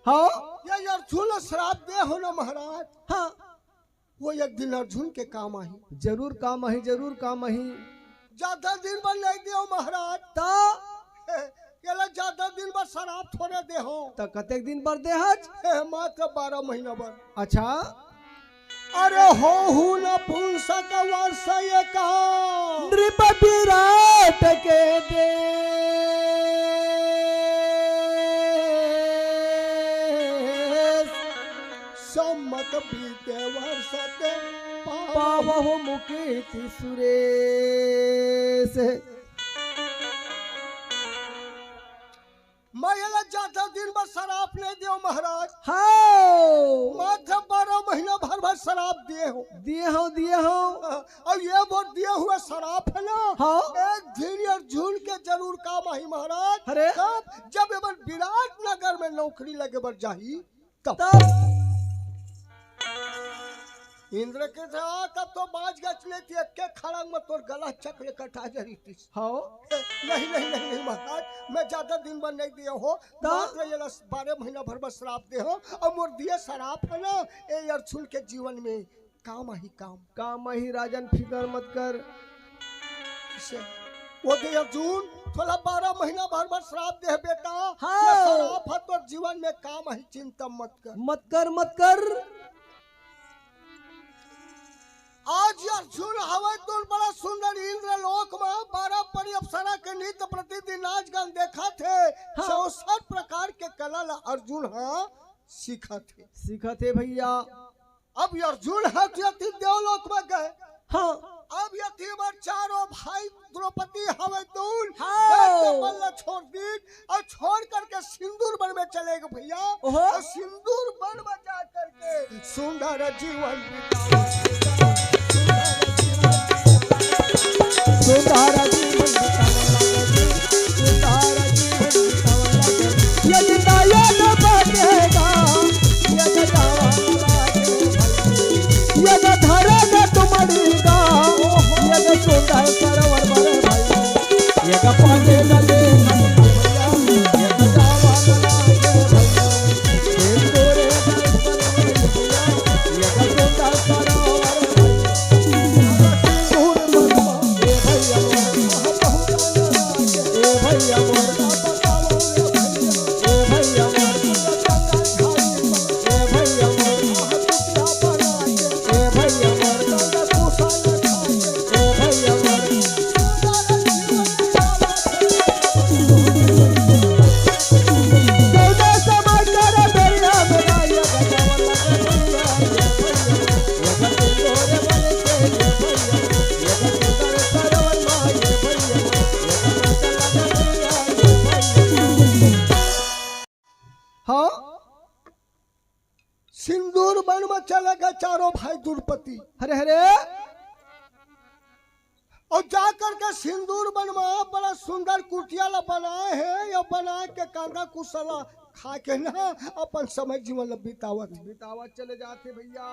हाँ। ये अर्जुन ला श्राप दे हो ना महाराज। हाँ। वो एक दिन अर्जुन के काम आही। जरूर काम आही, जरूर काम आही। ज्यादा दिन बर नहीं दियो महाराज। त? एला ज्यादा दिन बर श्राप थोड़े दे हो। त कतेक दिन बर दे हच? मात्र बारह महीना बर। अच्छा। अरे होहु नपुंसक वर्ष एका। नृप विराट के देश। संवत बीते वर्ष ते पावहु मुक्ति सुरेश। मैं एला ज्यादा दिन बर श्राप नहीं दियो महाराज। हाँ। मात्र बारह महीना भर बर श्राप दिए हो। दिए हो, दिए हो। अउ ये मोर दिए हुए श्राप है ना, हाँ। एक दिन अर्जुन के जरूर काम आही महाराज। अरे। कब? जब एमन विराट नगर में नौकरी लगे बर जाही, तब। तब। इंद्र के था, तब तो बाज गच लेती, एक के खड़ंग में तोर गला चक्र कटा जरी तीस। हाँ। नहीं, नहीं, नहीं, नहीं महाराज, मैं ज्यादा दिन बर नहीं दिए हो। तब। मात्र ये लस बारह महीना भर बर श्राप दे हो, अउ मोर दिए श्राप है ना, ए अर्जुन के जीवन में काम आही काम। काम आही राजन, फिकर मत कर। इसे वो दे अर्जुन, तोला बारह महीना भर बर श्राप दे बेटा। हाँ। ये श्राप है तोर जीवन में काम आही, चिंता मत कर। मत कर, मत कर। अर्जुन हवय तो बड़ा सुंदर इंद्रलोक म बारह परी अप्सरा के नित्य प्रतिदिन नाच गान देखत हे। हाँ। चौसठ प्रकार के कला ला अर्जुन ह सीखत हे। सीखत हे भैया। अब अर्जुन ह तो यति देवलोक म गए। हाँ। अब यति बर चारों भाई द्रौपदी हवय दून, हाँ। देख के मन ला छोड़ दीन और छोड़ करके सिंदूर वन में चले गए भैया। ओहो। और सिंदूर वन में जा करके सुंदर जीवन बितावा। सुंदर जीवन बितावा। सुंदर जीवन बितावा। सुंदर जीवन बितावा। यदि नयन बनेगा, यदि दावा लागे भाई, यदि धरन तुमड़ी गा, यदि सुंदर सरोवर बने भाई, यदि पांडे गले यदि दावा लागे भाई, यदि सुंदर सरोवर भाई, सुंदर ए भैया मोर, ए भैया मोर, ए भैया मोर, ए भैया मोर, ए भैया मोर, हाँ, सिंदूर वन में चले गए चारों भाई द्रौपदी। हरे हरे। और जाकर के सिंदूर वन में बड़ा सुंदर कुटिया ला बनाए हे। या बना के कांदा कुसला खा के ना अपन समय जीवन ला बितावत हे। बितावत चले जाते भैया।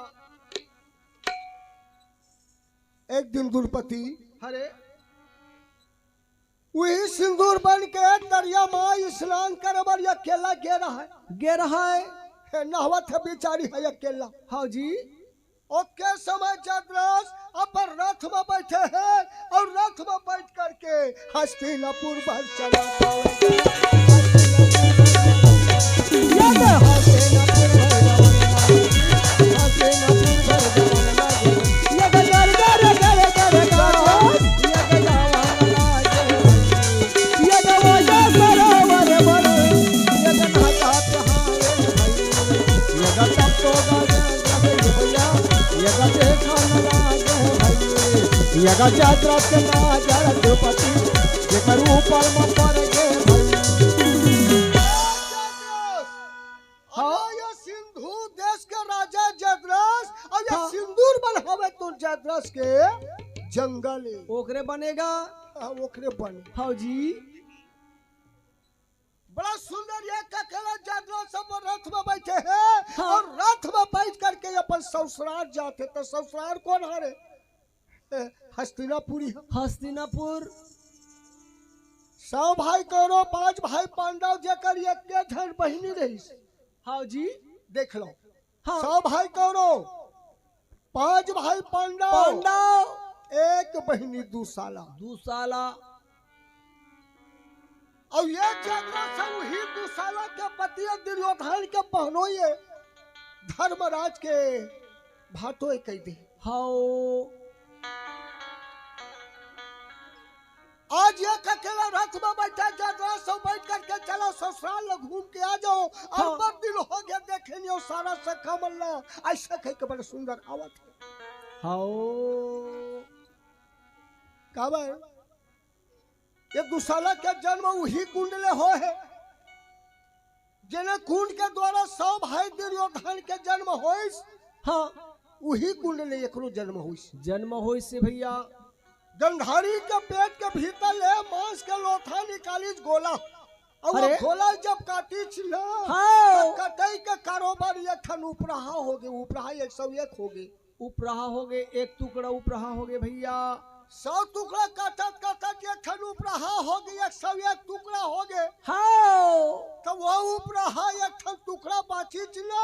एक दिन द्रौपदी हरे। उही सिंदूर वन के तरिया म स्नान करे बर अकेला गे रहय। गे रहय। हे, नहवत हे बिचारी ह अकेला। हाँ जी। ओके समय जदरस अपन रथ म बैठे हे और रथ म बैठ करके हस्तिनापुर बर चला पावे। ये तो हस्तिनापुर बर जवान लागे, हस्तिनापुर बर जवान लागे। ये तो गर गर गर गर गर, ये तो जवान लागे भाई। ये तो वजह सरोवर बर, ये तो नहात हारे भाई। ये तो तब तो गाजे भैया, ये का देखा न लागे भाई, ये का जात्रा के ना जरा द्रौपदी, जेकर ऊपर म पड़ गे भाई। हाँ। ये सिंधु देश के राजा जदरस, और ये हाँ। सिंदूर वन हवे तो जदरस के जंगल हे। ओकरे बनेगा। हाँ, ओकरे बने। हाँ जी। बड़ा सुंदर ये ककेला जदरस सब रथ में बैठे हे हाँ। और रथ में बैठ करके अपन ससुराल जाते, तो ससुराल कोन हरे? ए, हस्तिनापुरी ह। हस्तिनापुर। सौ भाई कौरव, पांच भाई पांडव, जेकर एक झन बहिनी रहिस। हाँ जी। देख लो। हाँ। सौ भाई कौरव, पांच भाई पांडव, पांडव। एक बहिनी दुसाला। दुसाला। अउ ये जगह से उही दुसाला के पति दुर्योधन के बहनोई हे, धर्मराज के भाटोई कहि दे। हाओ। आज ये ककेला रथ में बैठा, जगह से बैठ करके चलो ससुराल घूम के आ जाओ। हाँ। अब्बड़ दिन हो गया देखे नहीं हो सारा सखा मन ला, ऐसा कह के बड़ा सुंदर आवत हे। हाओ। काबर? ये दुसाला के जन्म उही कुंड ले होय हे, जेने कुंड के द्वारा सौ भाई दुर्योधन के जन्म होइस। हाँ। उही कुंड ले एकरो जन्म होइस। जन्म होइस हे भैया। गंधारी के पेट के भीतर ले मांस के लोथा निकालिस गोला। अउ वो अरे। गोला जब काटिस ना, हाँ। तो कटई के कारोबार एक ठन उपराहा हो गे, उपराहा एक सौ एक हो गे। उपराहा हो गे, एक टुकड़ा उपराहा हो गे भैया। सौ टुकड़ा काटत काटत एक ठन उपराहा हो गे, एक सौ एक टुकड़ा हो गे। हाँ। तो वो उपराहा एक ठन टुकड़ा बाचिस ना,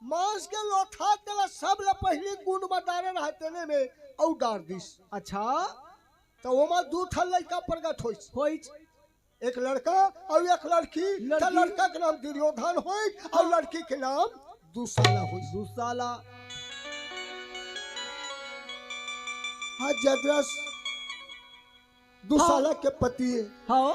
मांस के लोथा तेला सब ले पहिली कुंड में डारे रहे तेने में अउ डार दिस। अच्छा। तो ओमा दू ठन लइका प्रगट होइस। होइस। एक लड़का अउ एक लड़की। लड़की। त लड़का के नाम दुर्योधन होइस अउ हाँ। लड़की के नाम दुसाला होइस। दुसाला। हाँ जयद्रथ, दुशाला के पति हे। हाँ।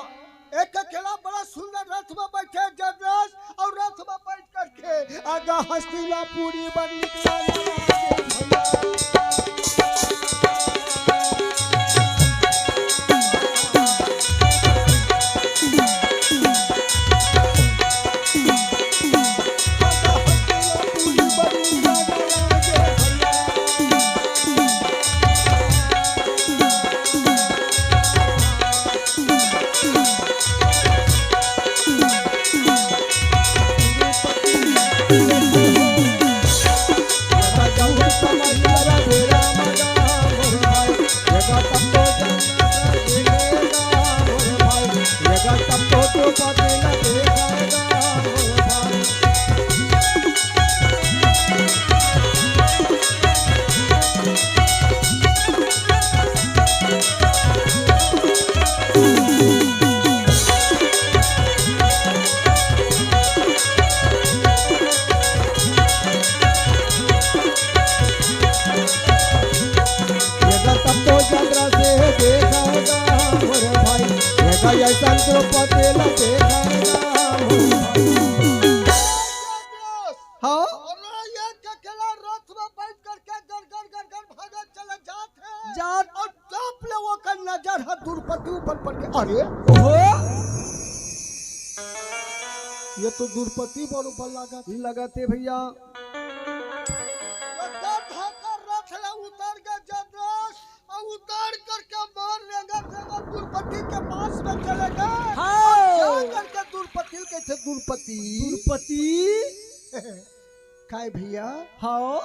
एक अकेला बड़ा सुंदर रथ में बैठे जयद्रथ, अउ रथ में बैठ करके आगा हस्तिनापुरी बर निकला। ये गा तब तो जबरा से देखाएगा मोरे भाई, ये गा ऐसा द्रौपदी ला देखाएगा मोरे भाई। हाँ? अरे ये ककेला रथ में बैठ करके गड़ गड़ गड़ गड़ भागत चला जात हे। जात। अउ तब ले ओकर नजर ह द्रौपदी ऊपर पड़ के, अरे ओहो! ये तो द्रौपदी बरोबर लागत हे। लगत हे भैया। ओकर धाकर रथ ले उतर के जबरा अउ उतार करके मार रेंगत रेंगत द्रौपदी के पास में चले गए। हाँ। अउ जा करके द्रौपदी ल कहिथे, द्रौपदी। द्रौपदी। काय भैया? हाँ।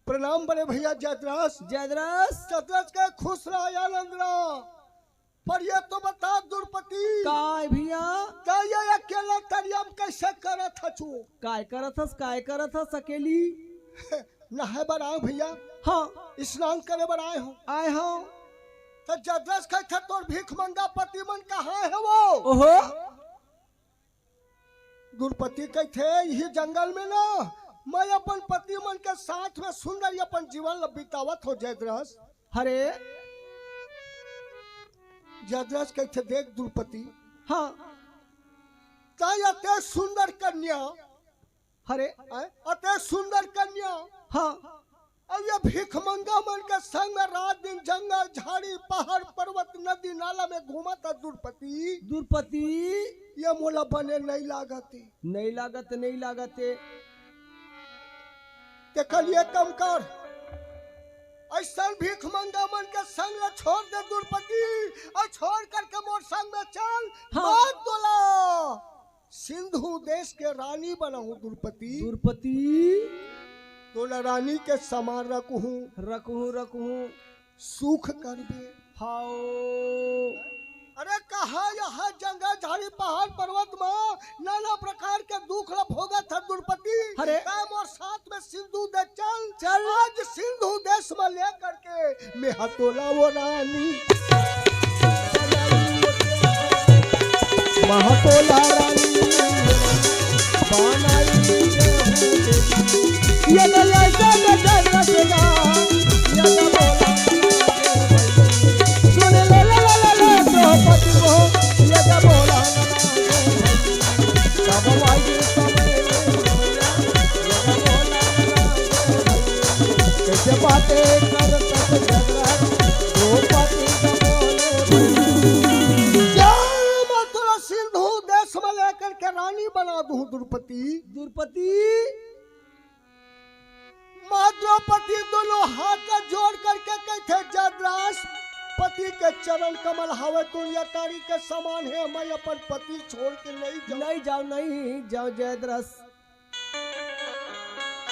प्रणाम बड़े भैया जयद्रथ। जयद्रथ। जयद्रथ के खुश रहा, आनंद रहा। पर ये तो बता द्रौपदी। काय भैया? त ये अकेला तरिया म कैसे करत हचू? काय करत हस, काय करत हस अकेली? नहाए बर आए भैया। हाँ। स्नान करे बर आए हो। आए हो। त जयद्रथ कहिथे तोर भीख मंगा पति मन कहाँ हे वो? ओहो। द्रौपदी कहिथे, इही जंगल में ना, मैं अपन पति मन के साथ में सुंदर अपन जीवन ल बितावत हो जयद्रथ। हरे। जयद्रथ कहिथे, देख द्रौपदी। हाँ। तैं अते सुंदर कन्या। हरे। हैं? अते सुंदर कन्या। हाँ। अउ ये भीख मंगा मन के संग रात दिन जंगल, झाड़ी, पहाड़, पर्वत, नदी, नाला में घूमत हे द्रौपदी। द्रौपदी। ये मोला बने नहीं लागत हे। नहीं लागत, नहीं लागत हे। ते कल ये काम कर, ऐसन भीख मंगा मन के संग ला छोड़ दे द्रौपदी, अउ छोड़ करके मोर संग में चल। हाँ। मैं तोला सिंधु देश के रानी बनाहूं द्रौपदी। द्रौपदी। तोला रानी के समान रखहूं। रखहूं, रखहूं। सुख करबे। हाओ। अरे कहा यहाँ जंगल, झाड़ी, पहाड़, पर्वत में नाना प्रकार के दुख ला भोगत हे द्रौपदी। अरे। तैं मोर साथ में सिंधु देश चल। चल। आज सिंधु देश में लेकर के मैं हा तोला वो रानी। महतोला रानी बनाई। ये तो ऐसा गजब रचना, ये तो बोला। सुन ले, ले, ले, ले, ले, द्रौपदी को, ये तो बोला। तब आई, तब ये तो बोला। कैसे बातें करत जगत द्रौपदी का बोले भई। चल, मैं तोला सिंधु देश में लेकर के रानी बना दूं द्रौपदी। द्रौपदी। माँ द्रौपदी दोनों हाथ ला जोड़ करके कहिथे, जयद्रथ, पति के चरण कमल हवे, तू अटारी के समान हे, मैं अपन पति छोड़ के नहीं जाऊं। नहीं जाऊं, नहीं जाऊं जयद्रथ।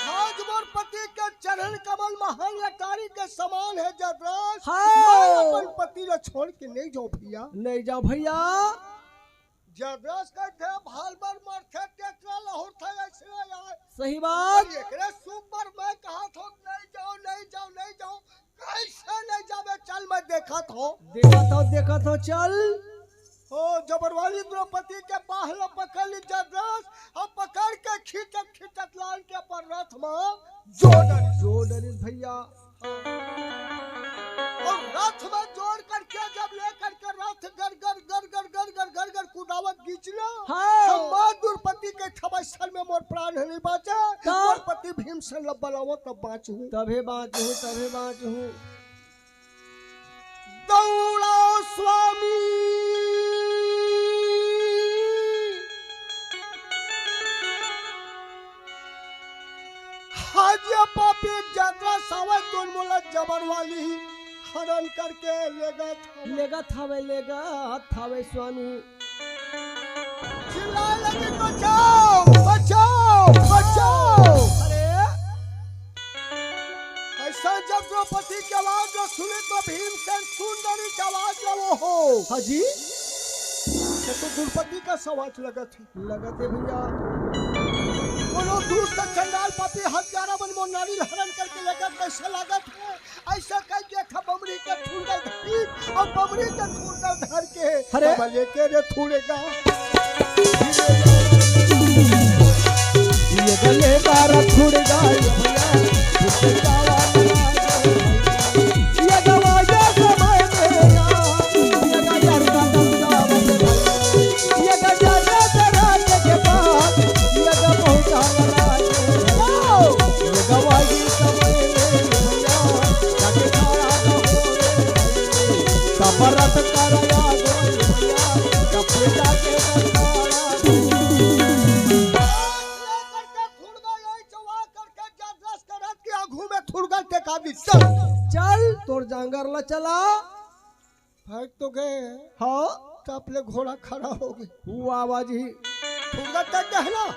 आज मोर पति के चरण कमल महान अटारी के समान हे जयद्रथ। हाँ। मैं अपन पति ला छोड़ के नहीं जाऊं भैया। नहीं जाऊं भैया। जयद्रथ कहिथे, भाल बर मरथे, टेकरा लहुरथे, ऐसे नहीं आए। सही बात। पर एकरे सुख बर मैं कहत हों, नहीं जाऊं, नहीं जाऊं, नहीं जाऊं। कैसे नहीं जाबे? चल, मैं देखत हों। देखत हों, देखत हों, चल। ओ, जबरवाली द्रौपदी के बाह ला पकड़ ली जयद्रथ, अउ पकड़ के खींचत, खींचत लान के अपन रथ में जोर डरिस। जोर डरिस भैया। हाँ। सम्राट द्रौपदी के थवई स्थल में मोर प्राण ह नहीं बाँचे। त? मोर पति भीमसेन ला बलावव तब बाँचहूँ। तभे बाँचहूँ, तभे बाँचहूँ। दौड़ाव स्वामी। हाजिया पापी जतरा सावत दोन मोला जबर वाली हरण करके लेगत हवय। लेगत हवय, लेगत हवय स्वामी। चिल्लाए लगे, "बचाओ, बचाओ, बचाओ।" अरे! अइसन जब द्रौपदी के आवाज ल सुनिस त भीमसेन सुन डरिस आवाज ल, ओहो। हाँ जी। ये तो द्रौपदी के आवाज लगत हे। लगत हे भैया। कोनो दुष्ट चंडाल पापी हत्यारा मन मोर नारी ल हरण करके लेगत कइसे लागत हे? अइसे कहिके एक ठा बमरी के ठुड़गा धरिस अउ बमरी के ठुड़गा धर के अरे। तब लेके रे ठुड़गा। ये गले बारा ठुड़गा, ये भैया, ठुड़गा वाला। ये गवाजा समय में यार, ये गजर का दमदार है भाई। ये गजर का दराज के पास, ये गमौजा वाला है। ये गवाही समय में भैया, जाके खड़ा न हो रे भाई। कपरत करया गोरी भैया, कपड़ा के बखाड़ा। करके ठुड़गा यही चवा करके जबरदस्त करत के आगू में ठुड़गा टेका दी। चल, चल, तोर जांगर ला चला। भाग तो गए। हाँ। तब ले घोड़ा खड़ा हो गए। वाह, वाह जी। ठुड़गा तक गए ना।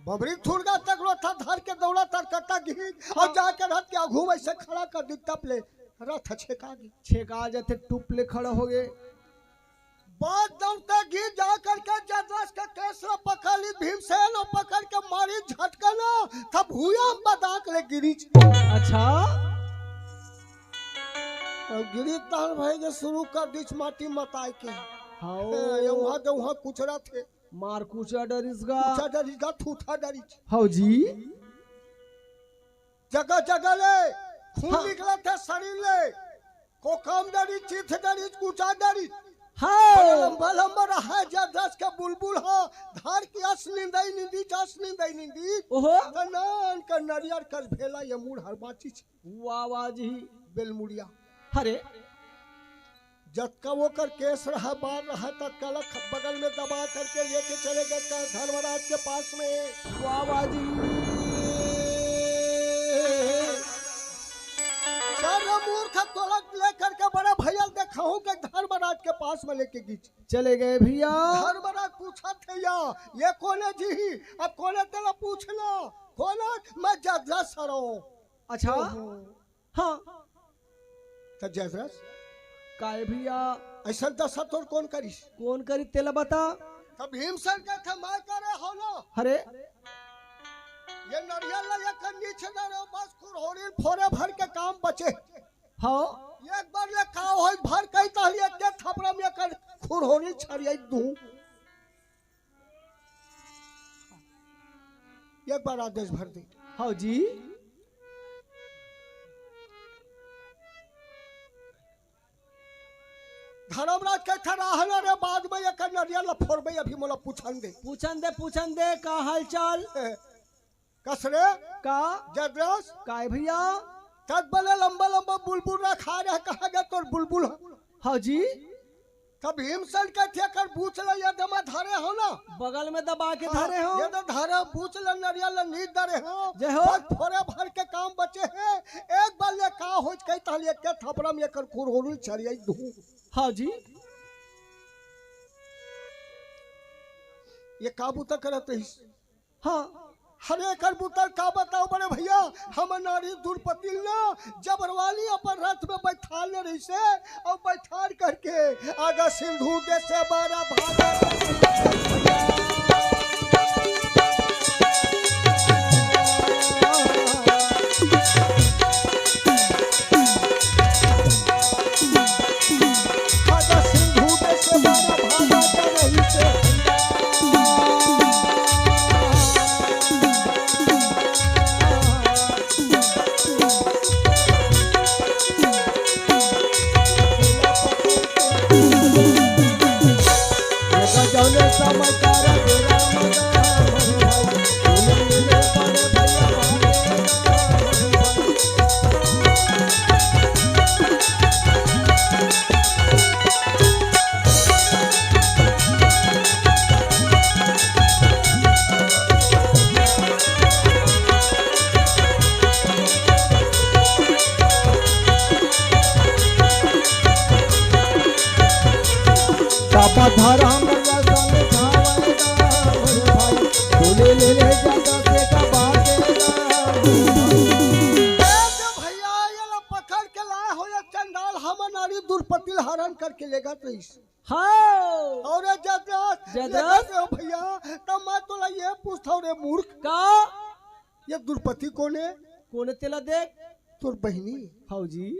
बबरी ठुड़गा तक रो था, धर के दौड़ा तर कटा गिरी अउ जाके रथ के आगू में से खड़ा कर दी, तब ले रथ छेका दी। छेका जाथे, टुप ले खड़ा हो गए। बात दौड़ते गिर जा करके जबरदस्त के केस ला पकड़ ली, भीमसेन ला पकड़ के मारी झटका ना, तब भूया में बदाक ले गिरी। अच्छा। अउ गिरी ताल भाई के शुरू कर दीच माटी मताए के। हाँ। ए, ये वहाँ के वहाँ कुचरा थे। मार कुचा डरिस गा। कुचा डरिस गा, थूथा डरिस। हाँ जी। जगह जगह ले खून हाँ। निकलत हे शरीर ले। कोकम डरिस, चिथ डरिस, कुचा डरिस। हाँ। बड़ा लंबा लंबा रहा जबरदस्त के बुलबुल हा। धार के अस निंदई निंदी, अस निंदई निंदी। ओहो। त नान का नरियर कस भेला ये मुड़ हर बाची छे। वाह, वाह जी। बेलमुड़िया। अरे। जतका ओकर केस रहा, बार रहा, ततका ला ख-, बगल में दबा करके लेके चले गए क-, धर्मराज के पास में। वाह, वाह जी। सारे मूर्ख तोला लेकर के बड़े भैया देखाहूं के धर्मराज के पास में लेके गीच। चले गए भैया। धर्मराज पूछत हे या, ये कोने जी? अब कोने तेला पूछना? कोने? मैं जदला सरो। अच्छा। ओहो। हाँ। त जयद्रथ, काय भैया? अइसन दशा तोर कोन करिस? कोन करिस तेला बता। त भीमसेन कथे मैं करे हो ना। अरे। ये नरियर ला एक नीचे डरे, बस खुरहोरी फोरे भर के काम बचे। हाँ। एक बार ले का होई, भर कई ताली एक के थपरा में एकर खुरहोरी छरियाई दूं। एक बार आदेश भर दे। हाँ जी। धर्मराज कथे रहना रे, बाद में एक नरिया ला फोड़बे, अभी मोला पूछन दे। पूछन दे, पूछन दे, का हाल चाल? कस रे? का? जदरस? काय भैया? तक बले लंबा लंबा बुलबुल रखा रहे, कहाँ गया तोर बुलबुल? हाँ जी। तब भीमसेन कथे कर बूच ल ये दमा धरे हो ना। बगल में दबा के हाँ, धरे हो। ये तो धरे बूच ल नरिया ल नींद धरे हो। जय हो। बस फोरे भर के काम बचे हे। एक बार ले का होइच कही ताली एक के थपरा में एकर खुरहोरी छरियाई दूं। हाँ जी। ये का बूता करत रहिस? हाँ। हरे एकर बुता का बताओ बड़े भैया, हम नारी द्रौपदी ल ना जबरवाली अपन रथ में बैठाल ले रहिसे अउ बैठाल करके आगा सिंधु देश से बारा भागा। का धरम ला समझावंगा मोरे भाई, तू ले ले ले जादा से का बात ए दे भैया, ये ला पकड़ के लाए हो, ये चंडाल हमर नारी दुर्पति ल हरण करके लेगत रहिस। हाँ। अउ रे जदरस, जदरस? लेगत रहे हो भैया, त मैं तोला ये पूछथंव रे मूर्ख। का? ये दुर्पति कोन ए? कोन ए तेला देख? तोर बहिनी। हव जी।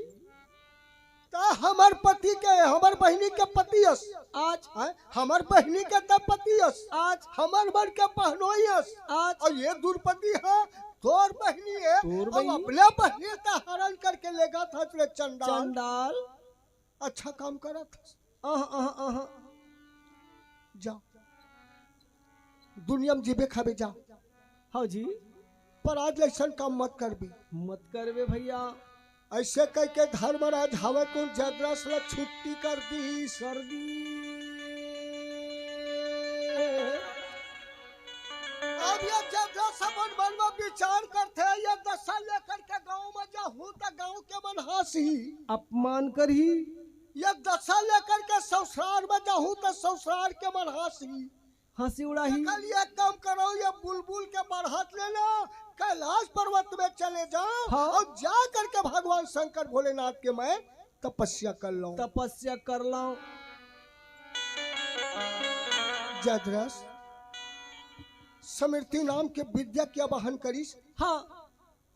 त हमर पति के, हमर बहिनी के पति अस। आज। हैं? हमर बहिनी के त पति अस। आज। हमर मन के बहनोई अस। आज। अउ ये दुर्पति ह तोर बहिनी ए, तोर अउ बहिनी? अपने बहिनी त हरण करके लेगत हस रे चंडाल। चंडाल। अच्छा काम करत हस। अह, अह, अह। जा। दुनिया म जीबे खाबे जा। हव जी। पर आज ले अइसन काम मत करबे। मत करबे भैया। अइसे कहिके धर्मराज हवय कोन जदरस ला छुट्टी कर दिस। कर दी। अब ये जदरस अपन मन म विचार करथे, ये दशा लेकर के गांव म जाहूं त गांव के मन हंसही। अपमान करही। ये दशा लेकर के ससुरार म जाहूं त ससुरार के मन हंसही। हंसी उड़ाही। कल ये काम करो, ये बुलबुल के बढ़त ले ला, कैलाश पर्वत में चले जाओ हाँ। अउ जा करके भगवान शंकर भोलेनाथ के मैं तपस्या कर लंव। तपस्या कर लंव। जदरस स्मृति नाम के विद्या के आवाहन करिस। हाँ।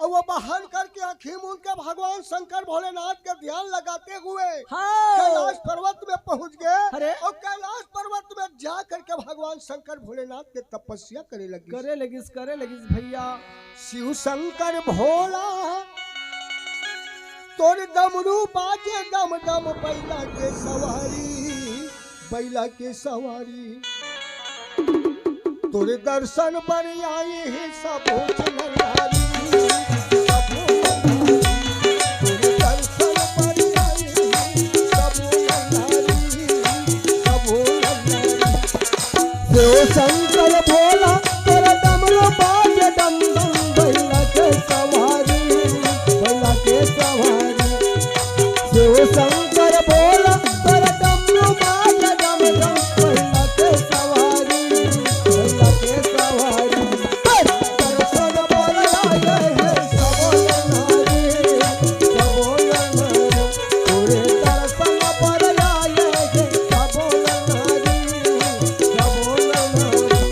अउ वो बहन करके आँखी मूंद के भगवान शंकर भोलेनाथ के ध्यान लगाते हुए हाँ। कैलाश पर्वत में पहुंच गए। अरे। अउ कैलाश पर्वत में जा करके भगवान शंकर भोलेनाथ के तपस्या करे लगिस। करे लगिस, करे लगिस भैया। शिव शंकर भोला तोर डमरू बाजे डम डम, बैला के सवारी, बैला के सवारी। तोरे दर्शन बर आए हे सबो नर नारी, सबो नर नारी। तोरे दर्शन बर आए हे सबो नर नारी, सबो नर नारी। शिव शंकर भोला तोर डमरू बाजे डम डम, बैला के सवारी, बैला के सवारी। शिव शंकर भोला तोर डमरू बाजे डम डम, बैला के सवारी, बैला के सवारी। तोर दर्शन बर आए हे सबो नर नारी, सबो नर नारी। तोरे दर्शन बर आए हे सबो नर नारी, सबो नर नारी।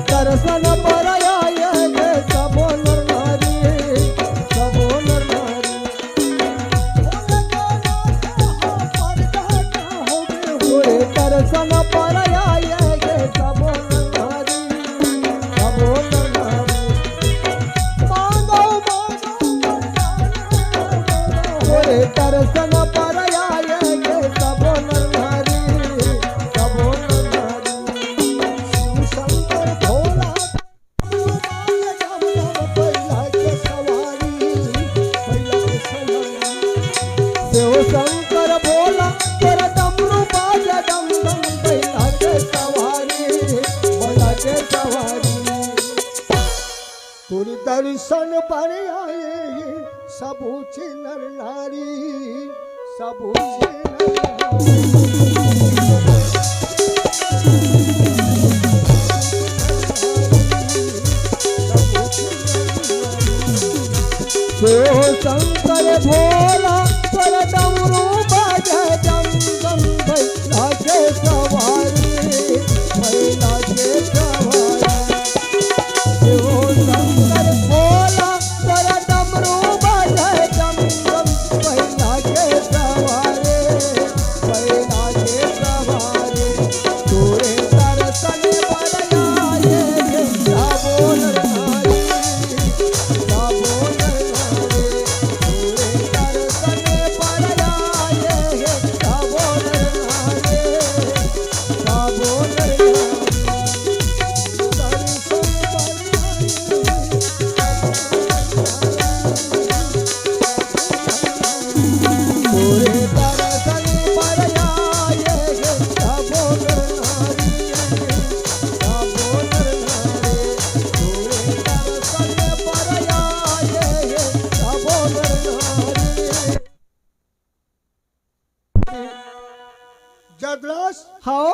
दर्शन बर आए हे सबो नर नारी, सबो नर नारी। होए दर्शन बर आए हे सबो नर नारी, सबो नर नारी। मांगो, मांगो, होए दर्शन बर आए हे सबो नर नारी, सबो नर नारी। शिव शंकर भोला बैला के सवारी, बैला के सवारी। शिव शंकर भोला, तोर डमरू बाजे डम डम, बैला के सवारी, बैला के सवारी। तोर दर्शन बर आए सबो झिन नर नारी, सबो झिन नर नारी। शिव शंकर भोला, तोर डमरू बाजे डम डम, बैला के सवारी, बैला के सवारी। शिव शंकर भोला, तोर डमरू बाजे डम डम, बैला के सवारी, बैला के सवारी। तोरे जयद्रथ, हाँ।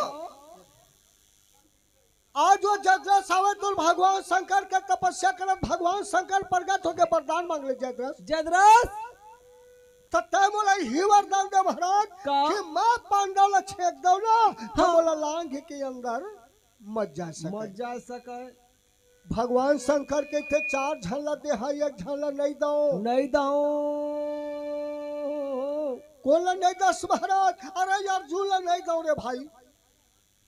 आज वो जयद्रथ आवे तो भगवान शंकर के तपस्या करत, भगवान शंकर प्रगट होके वरदान मांग ले जयद्रथ। जयद्रथ। त तै मोला ही वरदान दे महाराज का? कि मैं पांडव ला छेक दो ना, त हाँ। मोला लांघ के अंदर मत जा सके। मत जा सके। भगवान शंकर के थे चार झन ला देहा, एक झन ला नहीं दो। नहीं दो। कोन ला नहीं दस महाराज? अरे अर्जुन ला नहीं दो रे भाई।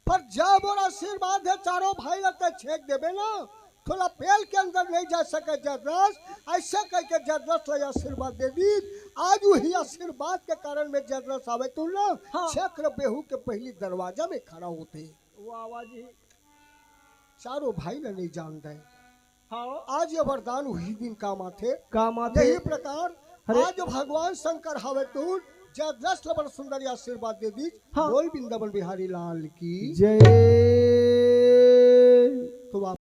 पर जब मोर आशीर्वाद हे, चारों भाई ला तै छेक देबे ना, तोला पेल के अंदर नहीं जा सके जयद्रथ। ऐसे कह के जयद्रथ ला आशीर्वाद दे दी। आज वही आशीर्वाद के कारण में जयद्रथ आवे तो ना, हाँ। चक्रव्यूह के पहली दरवाजा में खड़ा होते। वो आवाज ही। चारों भाई ला नहीं जान दे। हाँ। आज ये वरदान वही दिन काम आथे। काम आथे। यही प्रकार अरे। आज भगवान शंकर हवे तो जयद्रथ ला बड़ सुंदर आशीर्वाद दे दी। हाँ। बोल वृंदावन बिहारी लाल की जय। तो आप